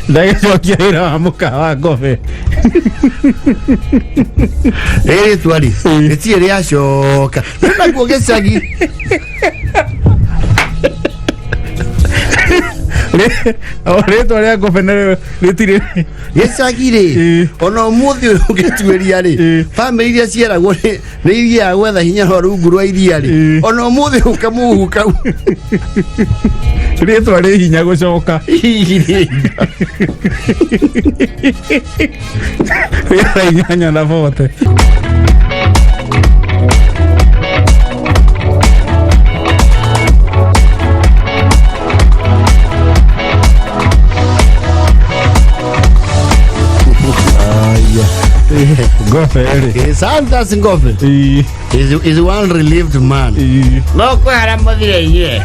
Ndagĩcokia wĩra wa mũkawa Ngobe. Rĩrĩ twari rĩtirĩ rĩacoka nakuo gĩcagi. O rĩtwa rĩa Ngobe narĩo rĩtirĩ. Gĩcagi rĩ, ona ũmũthĩ ũyũ ũngĩtuĩria rĩ, bamĩrĩ iria cieragwo nĩ ithiaga gwetha hinya rwa rungu rwa iria rĩ, ona ũmũthĩ ũkamuhu kau. Rĩtwa rĩ hinya gũcoka. Hihi rĩ. Rĩtwa 8 na bote. Ngobe rĩ. Santas Ngobe is one relieved man. Mũkũhara mũthire inyuĩ.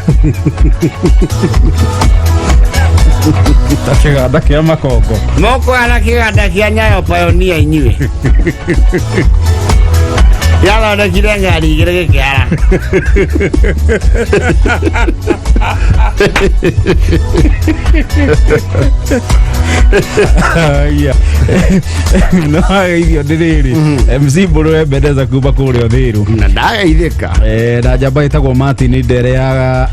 Ta kĩganda kĩa makongo. Mũkũhara kĩganda kĩa Nyayo Pioneer inyuĩ. Yathondekire ngari igĩrĩ gĩkĩara. Aya. No ageithio nĩ rĩrĩ MC Mbũrũ Ebeneza kuma kũrĩa Ũthĩrũ. Na ndageithĩka. Na njamba ĩtagwo Martin Ndere ya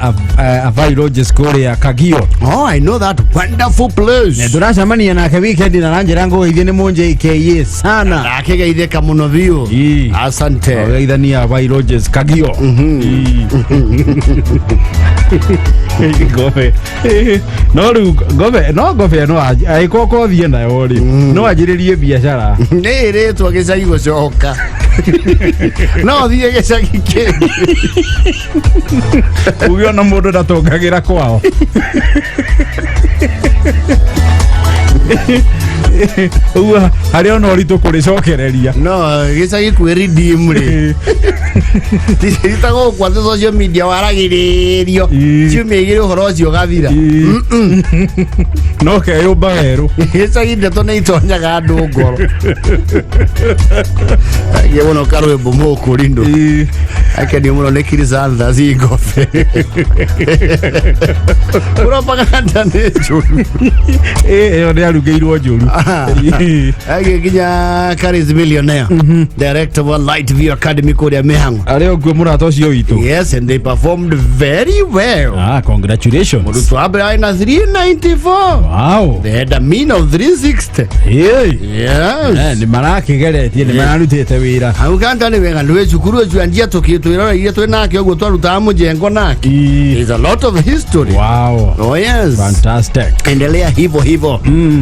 Avai Lodges kũrĩa Kagio. Oh, I know that wonderful place. Tũracemania nake weekend na aranjĩra ngũgeithie nĩ mũnjĩkĩie sana. Ndakĩgeithĩka mũno biũ. Ii. Asante. Ogeithania Avai Lodges Kagio. Ii. Ngobe no rĩu ngobe no ngobe no angĩkorwo kothiĩ nayo rĩ no anjĩrĩrie biacara. Nĩ ĩrĩtwo gĩcagi gũcoka. No thiĩ gĩcagi kĩngĩ. Uge ona mũndũ ndatũngagĩra kwao. Ũguo harĩ ona ũritũ kũrĩcokereria. No gĩcagi kwĩ redeem rĩ. Ti ta gũkũ atĩ social media waragĩrĩrio. Ii. Ciumia igĩrĩ ũhoro ũcio ũgathira. No keyũmba werũ. Gĩcagi ndeto nĩ itonyaga andũ ngoro. Agia mũno karwĩmbo mũkũrindũ. Akenio mũno nĩ Kirisantha Cingobe. Propaganda nĩ njũru. Ĩyo nĩ arugĩirwo njũru. Agĩ nginya Karis Millionaire, director wa Light View Academy kũrĩa Mĩhang'o. Arĩ o kuo mũrata ũcio witũ. Yes, and they performed very well. Ah, congratulations. Mũrutwo wa mbere arĩ na 394. Wow. They had a mean of 360. Ĩĩ. Yes. Nĩ marakĩgeretie nĩ mararutĩte wĩra. Hau kanda nĩ wega nĩ wĩ cukuru ũcio anjia tũkĩtwĩroreire twĩ nake ũguo twarutaga mũjengo nake. There's a lot of history. Wow. Oh yes. Fantastic. Endelea hivyo hivyo.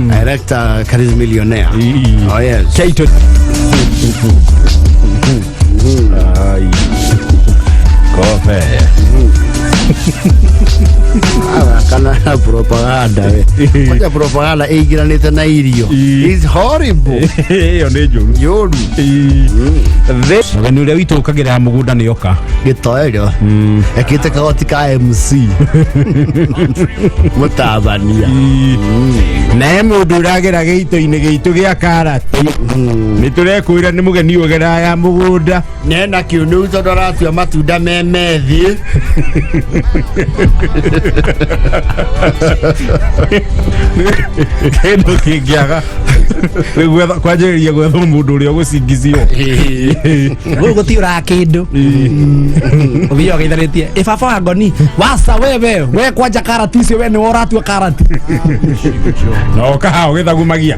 Director Karis Millionaire. Ii. Oh yes. Keito. Ai. Kobe. Kana propaganda we. Kwanja propaganda ĩingĩranĩte na irio. Ii. It's horrible. Ĩyo nĩ njũru. Njũru. Mũgeni ũrĩa witũ ũkagĩra mũgũnda nĩ oka. Gĩtoero. Ekĩte kagoti ka MC. Mũtabania. Na he mũndũ ũragera gĩito-inĩ gĩitũ gĩa karati. Nĩ tũrekwĩra nĩ mũgeni ũgeraga ya mũgũnda. Nena kĩũnũ tondũ aratua matunda me methi. Kĩndũ kĩngĩaga rĩu kwanjĩrĩria gwethwo mũndũ ũrĩa ũgũcingizio. Gũkũ gũtiũraga kĩndũ. Ũthiaga ũgeithanĩtie ĩ baba wa ngoni waca wewe we kwanja karati icio we nĩwe ũratua karati. Na ũkaha ũgĩthagumagia.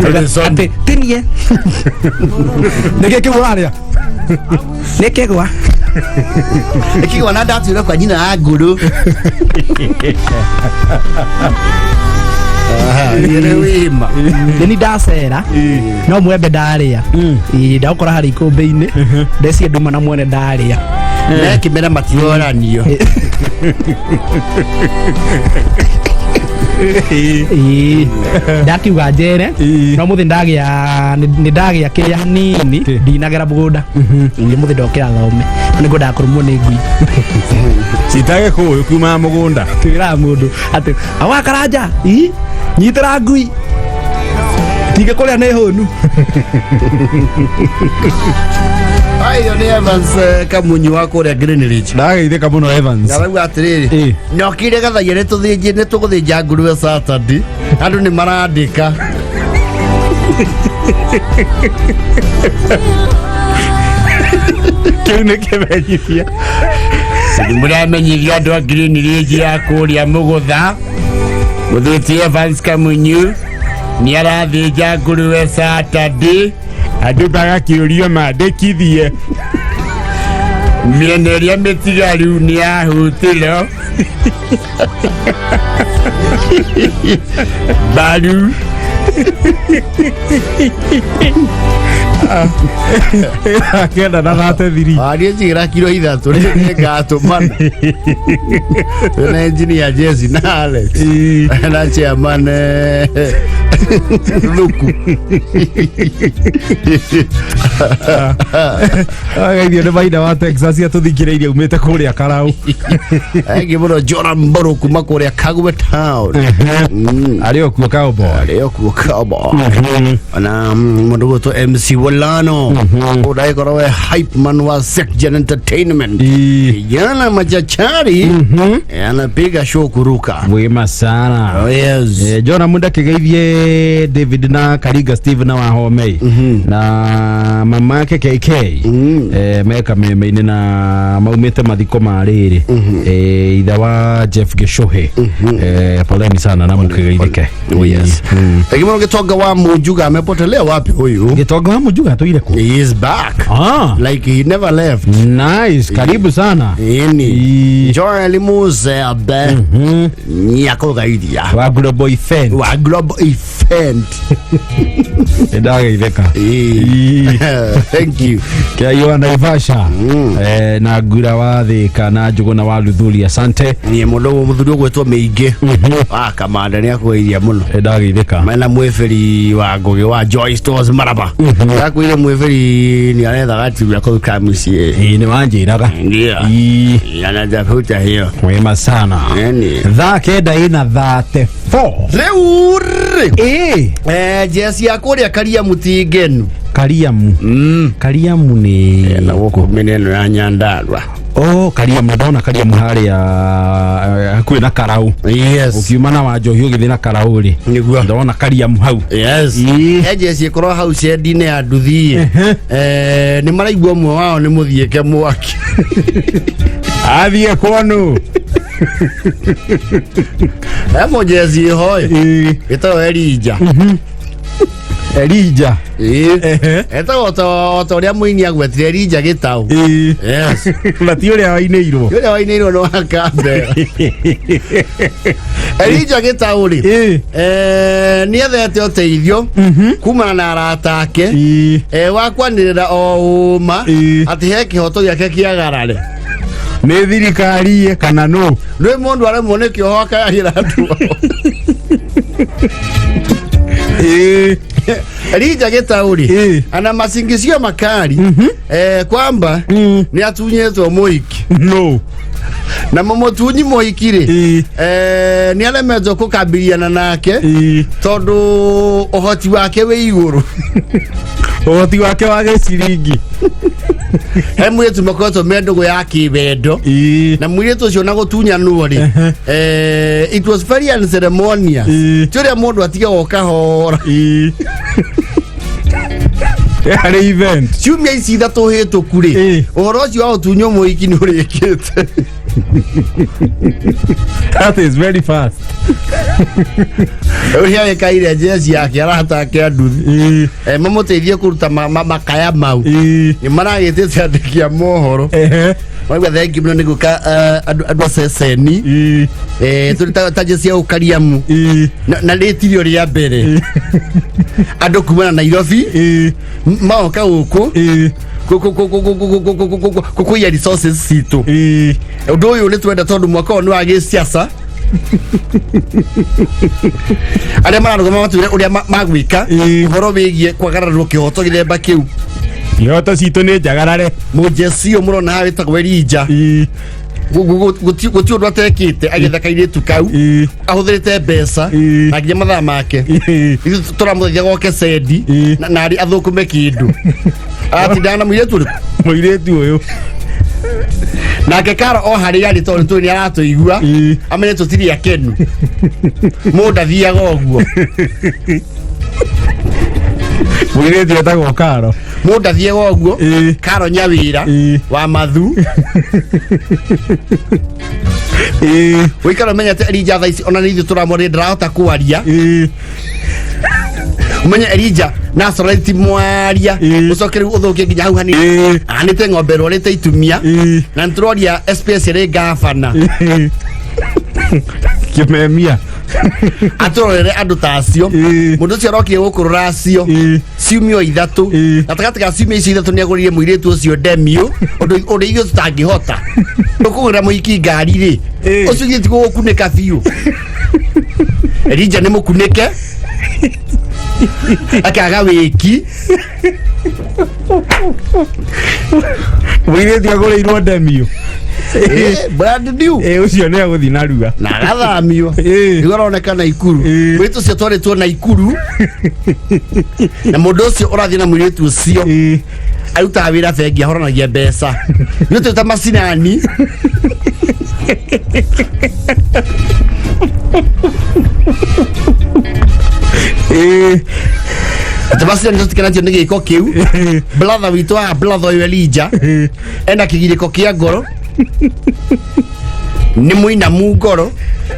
Atĩ tinie nĩkĩ kĩu ũrarĩa nĩ kĩgwa. Ĩkĩgwa na ndatuire kwa nyina ya ngũrũ. Nĩ wĩma. Nĩ ndacera no mwembe ndarĩa. Ĩ ndagũkora harĩa ikũmbĩ-inĩ ndecie nduma na mwene ndarĩa. Na kĩmera matioranio. Ĩ ndakiuga njere Ĩ. no mũthĩ ndagĩa nĩ ndagĩa kĩrĩa hanini Kĩ? ndinagera mũgũnda. Ĩ mũthĩ ndokĩra thome no nĩngwendaga kũrũmwo nĩ ngui. Citage kũũ kuma mũgũnda. Twĩraga mũndũ atĩ awa karanja ĩ nyitĩra ngui tige kũrĩa nĩ hũnu. Ayo nĩ Evans Kamunyi wa kũrĩa Greenridge. Ndageithĩka mũno Evans. Arauga atĩrĩrĩ Ĩ. nyokire gathaia nĩ tũthĩnji nĩ tũgũthĩnja ngũrwe Saturday andũ nĩ marandĩka. Kĩu nĩ kĩmenyithia. Mũramenyithia andũ a Greenridge ya kũrĩa Mũgũtha mũthĩti Evans Kamunyu nĩ arathĩnja ngũrwe Saturday. Andũ magakĩũrio mandĩkithie. Mĩena ĩrĩa mĩtigaru nĩ ya hũtĩro mbaru. Kenda na 33. Niĩ njigĩra kiro ithatũ rĩ nĩngatũmana. Twĩna engineer Jesse na Alex na chairman Thuku. Ageithio nĩ maina wa Texas atũthikĩrĩirie umĩte kũrĩa Karau. Thengi mũno Joram Mbũrũ kuma kũrĩa Kagwe town. Arĩ o kuo cowboy. Arĩ o kuo cowboy. Ona mũndũ gwĩtwo MC Volano ũndagĩkorwo we hype man wa Secgen Entertainment. Kijana machachari anapiga show kuruka. Wema sana. Oh, yes. Jona Munda kĩgeithie David na Karinga Steve na Wahomei na mama yake KK meka meme-inĩ na maumĩte mathiko ma rĩrĩ ithe wa Jeff Gĩcũhĩ poleni sana na mũkĩgeithĩke. Oh, yes. Lakini Gitonga wa Mujuga amepotelea wapi huyu? Gĩtonga wa Mujuga atũire kũ? He is back. Like he never left. Nice, karibu sana. Ini. Joel Muzebe. Nyakugeithia. Wa Global Event. Wa Global Event. Nĩndageithĩka. Thank you. Kĩaiwa Naivasha na Ngura wa Thĩka na Njũgũna wa Luthuli, asante. Niĩ mũndũ mũthuri ũgwĩtwo Mĩingĩ wa Kamanda nĩ akũgeithia mũno. Nĩndageithĩka. Mena mwĩbĩri wa Ngũgĩ wa Joy Stores Maraba. Akwĩire mwĩbĩri nĩ aretha gatumia kau ka mũciĩ. Ĩĩ, nĩ wanjĩraga. Ndio. Anatafuta hiyo. Wema sana. Yani. Thaa 9 ina 34. Rĩu rĩ. Ĩĩ. Jeci ya kũrĩa Kariamu ti ngenu. Kariamu. Kariamu nĩ Na gũkũ mĩena ĩno ya Nyandarua. Oh, Kariamu ndona Kariamu harĩa hakuhĩ na Karau. Yes. Ũkiuma na Wanjohi ũgĩthiĩ na Karau rĩ. Nĩguo. Ndona Kariamu hau. Yes. Ejeci ĩkorwo hau cendi-inĩ ya nduthi. Nĩ maraigua ũmwe wao nĩ mũthiĩke mwaki. Athiĩ kwonu. He mũjeci ĩho ĩ. Ĩtagwo Elija. Elija. Ĩĩ. Etagwo o ta ũrĩa mũini agwetire Elija Gĩtaũ. Yes. Na ti ũrĩa wainĩirwo. Ti ũrĩa wainĩirwo nĩ Wakambe. Elija Gĩtaũ rĩ. Nĩ ethete ũteithio kumana na arata ake wa kwanĩrĩra o ũma atĩ he kĩhoto gĩake kĩagarare. Nĩ thirikari kana nũ? Nĩ mũndũ aremwo nĩ kĩoho akayagĩra andũ. Elija Gĩtaũ rĩ ana masingizio makali kwamba nĩ atunyĩtwo mũhiki. No. Na mũmũtunyi mũhiki rĩ nĩ aremetwo kũkambiriana nake tondũ ũhoti wake wĩ igũrũ. Ũhoti wake wa gĩciringi. He mũirĩtu makoretwo me ndũgũ ya kĩwendo na mũirĩtu ũcio na gũtunyanwo rĩ it was very unceremonious. Ti ũrĩa mũndũ atigagwo kahora. Harĩ event. Ciumia ici ithatũ hĩtũku rĩ ũhoro ũcio wa gũtunywo mũhiki nĩ ũrĩkĩte. That is very fast. Ũrĩa wĩkaire jeci yake arata ake a nduthi mamũteithie kũruta makaya mau nĩ maragĩtĩte andĩki a mohoro marauga thengi mũno nĩ gũka andũ a ceceni tũrĩ ta jeci ya Ũkariamu na rĩtirio rĩa mbere andũ kumana Nairobi maoka gũkũ kũiya resources citũ. Ũndũ ũyũ nĩ twenda tondũ mwaka ũyũ nĩ wa gĩsiasa. Arĩa mararũgama matwĩre ũrĩa magwĩka ũhoro wĩgiĩ kwagararwo kĩhoto gĩthemba kĩu. Ihoto citũ nĩ njagarare. Mũjeci ũyũ mũrona haha wĩtagwo Elija gũtirĩ ũndũ atekĩte agĩetha kairĩtu kau ahũthĩrĩte mbeca na nginya mathaa make. Ithuĩ tũramũteithia goke cendi na arĩ athũkũme kĩndũ. Atindaga na mũirĩtu ũrĩkũ? Mũirĩtu ũyũ. Nake Karo o harĩa arĩ tondũ tũĩ nĩ aratũigua amenye tũtirĩ akenu. Mũndũ athiaga ũguo. Mũirĩtu etagwo Karo. Mũndũ athiaga ũguo. Karo Nyawĩra wa Mathu. Ũikara ũmenyete Elija thaa ici ona nĩ ithuĩ tũramwona ndarahota kwaria. Umenye Elija nationality mwaria ucoke rĩu ũthũkie nginya hau hanini anĩte ng'ombe ĩrwarĩte itumia na nĩtũroria especially gavana Kĩmemia atũrorere andũ ta acio. Mũndũ ũcio arokire gũkũ rũracio ciumia o ithatũ gatagatĩ ga ciumia icio ithatũ nĩ agũrire mũirĩtu ũcio ndemio ũndũ ũrĩa ithuĩ tũtangĩhota. Ũkũgũrĩra mũhiki ngari rĩ ũcio ithuĩ tigũgũkunĩka biũ. Elija nĩ mũkunĩke akaga wĩki. Mũirĩtu agũrĩirwo ndemio. Brand new. Ĩ, ũcio nĩ agũthiĩ narua. Na agathamio. Nĩguo aroneka Naikuru. Mũirĩtu ũcio atwarĩtwo Naikuru, na mũndũ ũcio ũrathiĩ na mũirĩtu ũcio arutaga wĩra bengi, ahoranagia mbeca. Nĩ twĩ ta macinani. Atĩ macinani tũtikenatio nĩ gĩko kĩu. Brother witũ haha, brother ũyũ Elijah, ena kĩgirĩko kĩa ngoro, nĩ mũinamu ngoro,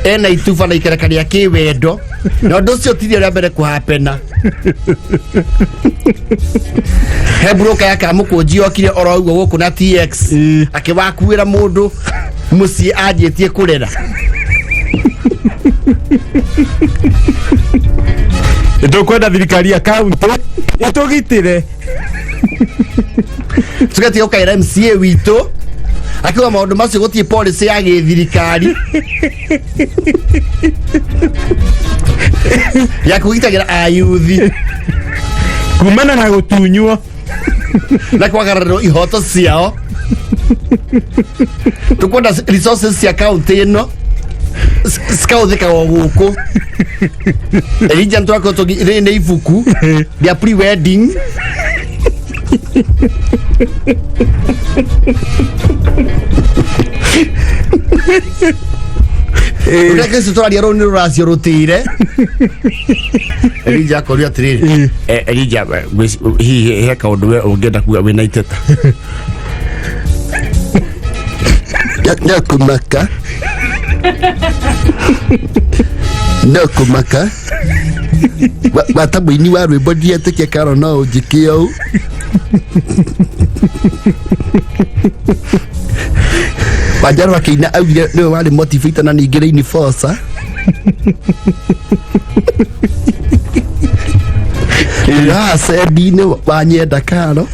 ena ituba na ikereka rĩa kĩwendo, na ũndũ ũcio ti rĩa mbere kũhapena. He broker ya Kamũkũnji yokire oro ũguo gũkũ na TX, akĩwakuĩra mũndũ mũciĩ anjĩtie kũrera. Tũkwenda thirikari ya kaunti ĩtũgitĩre. Tũgetie gũkaĩra MCA witũ akiuga maũndũ macio gũtirĩ policy ya gĩthirikari ya kũgitagĩra ayuthi kumana na gũtunywo na kwagararĩrwo ihoto ciao. Tũkwenda resources cia kaunti ĩno cikahũthĩkaga o gũkũ. Elijah, tũrakorwo rĩrĩ nĩ ibuku rĩa pre-wedding. Rũrĩa kĩci tũraria rũu nĩ rũracio rũtĩire. Elijah akorio atĩrĩrĩ, Elijah, hihi he kaũndũ we ũngĩenda kuga wĩna iteta? No kũmaka, no kũmaka wata mũini wa rwĩmbo, ndietĩkia karo no ũnjĩke ũũ. Wanjaro akĩina augire nĩwe warĩ motivator na ningĩ reinforcer. Haha cendi-inĩ wanyenda karo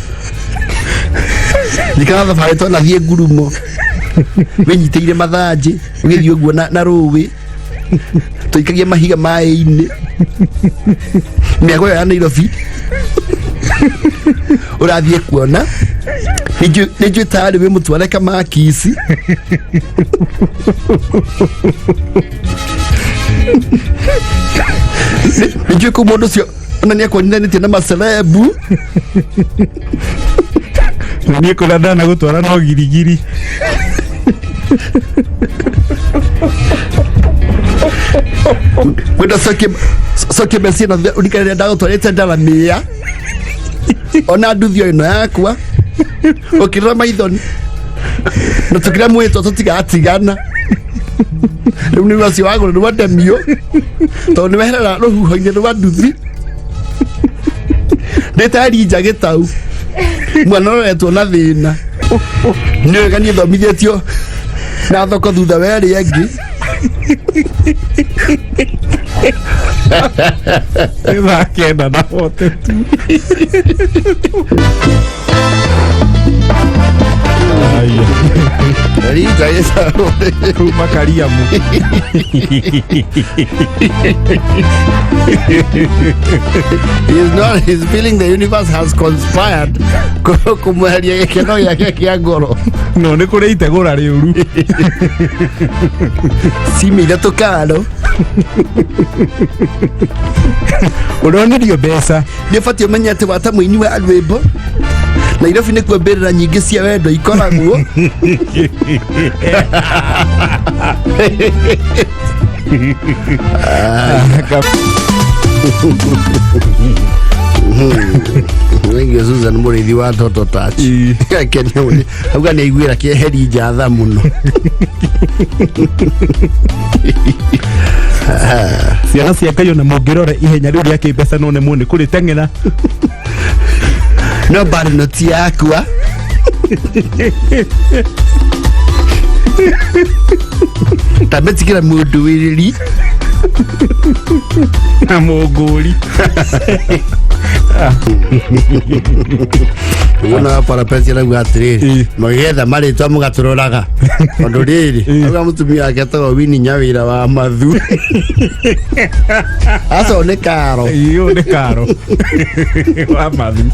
nikana thabarĩ twanathiĩ ngurumo wĩnyitĩire mathanjĩ ũgĩthiĩ ũguo na rũĩ tũikagia mahiga maĩ-inĩ mĩago ĩyo ya Nairobi ũrathiĩ kuona nĩnjũĩ tarĩ wĩ mũtware kamakisi. Nĩnjũĩ kũu mũndũ ũcio ona nĩakuonithanĩtie na macelebu. Na niĩ kũrĩa ndanagũtwara no girigiri. Kwenda cokie mbeca na urikane rĩrĩa ndagũtwarĩte ndaramĩa ona nduthi ĩno yakwa ũkĩrora maitho na tũkĩra mwĩtwa tũtigatigana. Rĩu nĩ ũcio wagũrĩrwo ndemio tondũ nĩ weherera rũhuho-inĩ rwa nduthi. Ndĩta Elijah Gĩtau, mwana ũroretwo na thĩna. Nĩ wega niĩ thomithĩtio na thoko thutha wa ĩrĩa ĩngĩ. Nĩ 9:42. Aya. Elijah Gĩtau. Kuma Kariamu. He's not, he's feeling the universe has conspired kũmweheria gĩkeno gĩake kĩa ngoro. No nĩ kũrĩ itegũra rĩũru. Cimi ithatũ karo. Ũronirio mbeca. Nĩ ũbatiĩ ũmenye atĩ wata mũini wa rwĩmbo Nairobi nĩkuo mbĩrĩra nyingĩ cia wendo ikoragwo. Thengiũ Susan mũrĩithi wa Toto Touch. Akenio mũno. Auga nĩ aiguĩra kĩeheri njatha mũno. Ciana cia Ngai, ona mũngĩrora ihenya rĩu rĩa kĩmbeca no nemwo nĩ kũrĩteng'era. No bado no ti yakwa. Tambetikĩra mũndũ wĩrĩri. Na mũngũri. Ũguo parapeti arauga atĩrĩrĩ, mũgĩetha marĩtwa mũgatũroraga tondũ rĩrĩ auga mũtumia wake etagwo Winnie Nyawĩra wa Mathu, aco nĩ karo. Iyo nĩ karo wa Mathu.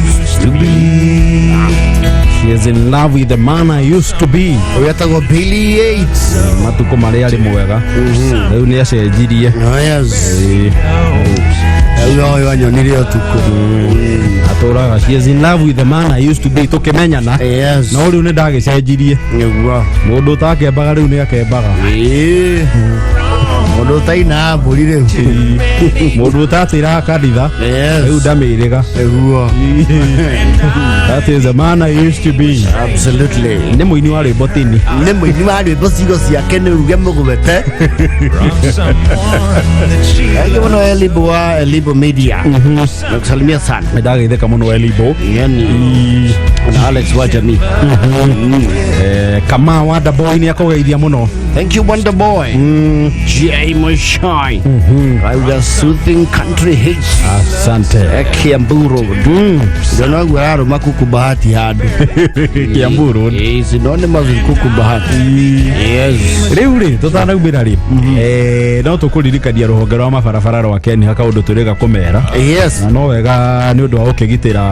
Used to be. She is in love with the man I used to be. Ũyũ etagwo Billy Yates. Matukũ marĩa arĩ mwega rĩu nĩ acenjirie. Oh, yes. Ĩĩ. Ũyũ ũyũ anyonire ũtukũ. Atũraga she is in love with the man I used to be tũkĩmenyana. Yes. No rĩu nĩ ndagĩcenjirie. Nĩguo. Mũndũ ũtakembaga rĩu nĩ akembaga. Ĩĩ. Mũndũ ũtaina mbũri rĩu. Mũndũ ũtatĩraga kanitha Yes. rĩu ndamĩrĩga. Nĩguo. That is the man I used to be. Absolutely. Nĩ mũini wa rwĩmbo tini. Nĩ mũini wa rwĩmbo ciugo ciake nĩ uge mũgwete. Thank you mũno Elibo wa Elibo Media. Nakusalimia sana. Nĩ ndageithĩka mũno Elibo. Yani na Alex wa jamii. Kama Wonder Boy nĩ akũgeithia mũno. Thank you Wonder Boy. J Moshai. Rauga soothing country hits. Asante. Kiambu Road. Ndona guo ararũma kuku bahati handũ. Kiambu Road. Ĩĩ, synonymous with kuku bahati. Yes. Rĩu rĩ tũtanaumĩra rĩ no tũkũririkania rũhonge rwa mabarabara rwa Kenya kaũndũ tũrĩga kũmera. Yes. Na no wega nĩ ũndũ wa gũkĩgitĩra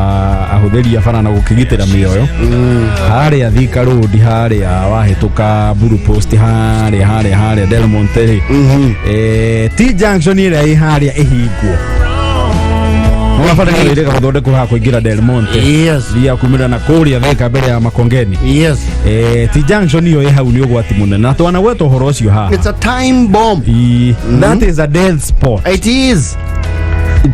ahũthĩri a bara na gũkĩgitĩra mĩoyo. Harĩa Thika Road harĩa wahĩtũka Blue Post harĩa harĩa harĩa Del Monte rĩ T junction ĩrĩa ĩ harĩa ĩhingwo. Barabara ĩyo ĩrĩga gũthondekwo haha kũingĩra Del Monte. Yes. Ria kumĩra na kũrĩa Thika mbere ya Makongeni. Yes. T junction ĩyo ĩ hau nĩ ũgwati mũnene na twanagweta ũhoro ũcio haha. It's a time bomb. That is a death spot. It is.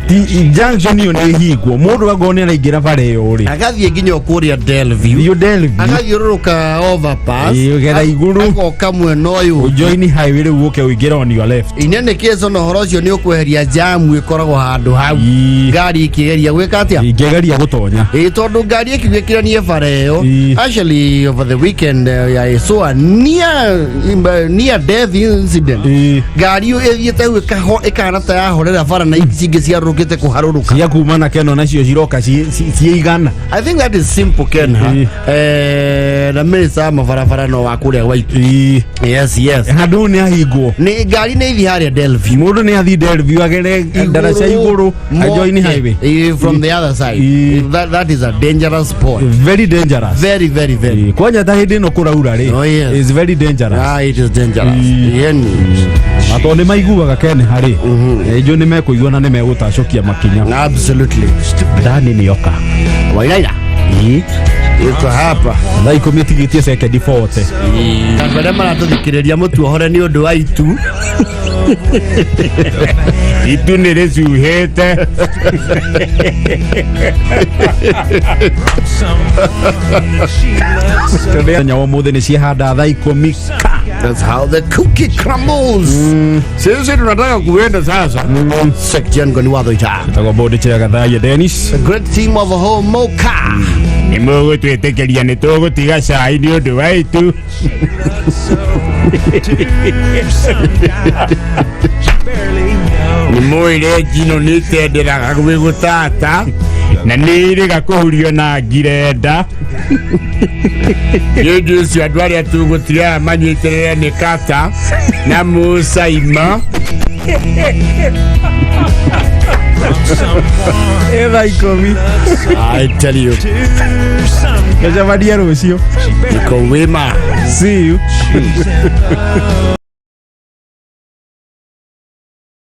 T junction ĩyo nĩ ĩhingwo mũndũ angorwo nĩ araingĩra bara ĩyo rĩ Agathiĩ nginya o kũrĩa Delview. Thiĩ Delview Agathiũrũrũka overpass. Ĩĩ, ũgera igũrũ. Agoka mwena ũyũ. Ũjoini highway rĩu ũke ũingĩre on your left. Inene kĩco na ũhoro ũcio nĩ ũkweheria jamu ĩkoragwo handũ hau. Ĩĩ. Ngari ĩkĩgeria gwĩka atĩa? Ingĩgeria gũtonya. Ĩĩ, tondũ ngari ĩkĩgwĩkĩranie bara ĩyo. Ĩĩ. Actually over the weekend I saw a near death incident. Ĩĩ. Ngari ĩyo ĩthiĩte hau ĩkahana ta yahorera bara na ici ingĩ ciarũrũkĩte kũharũrũka. Cia kuma na Keno nacio ciroka ciĩ igana. I think that is simple Ken ha. Ĩĩ. Na minister wa mabarabara no wa kũrĩa gwaitũ. Ĩĩ. Yes, yes. Handũ nĩ ahingwo. Nĩ ngari nĩ ithi harĩa Delview. Mũndũ nĩ athiĩ Delview agere ndaraca igũrũ ajoini highway. From the other side. Ĩĩ. That is a dangerous spot. Very dangerous. Very, very, very. Ĩĩ, kwanja ta hĩndĩ ĩno kũraura rĩ Oh, yes. is very dangerous. Ah, it is dangerous. Ĩĩ. Yeni. Na tondũ nĩ maiguaga Ken harĩ njũ nĩ mekũigua na nĩ megũtacũkia makinya. Absolutely. Ndani nĩoka. Wainaina. Iko hapa. Thaa ikũmi ĩtigĩtie sekendi 40. Andũ arĩa maratũthikĩrĩria mũtuohore nĩ ũndũ wa itu. Itu nĩ rĩcuhĩte. Mũthenya wa ũmũthĩ nĩ ciahanda thaa ikũmi ka. That's how the cookie crumbles. Sisi tunataka kuenda sasa. Section Ngoni wa Thoita. Tagwo bodi chair Gathaiya Dennis. The great team of Homoka. Nĩ mũgũtwĩtĩkĩria nĩ tũgũtiga cai nĩ ũndũ wa itu. Nĩ mũĩre njino nĩ tenderaga gwĩ gũtata na nĩ ĩrĩga kũhurio na ngirenda. Nĩ ũndũ ũcio andũ arĩa tũgũtigaga manyitĩrĩre nĩ kata na mũcaima. Thaa ikũmi. I tell you. Tũcemanie rũciũ. Niko wima. See you.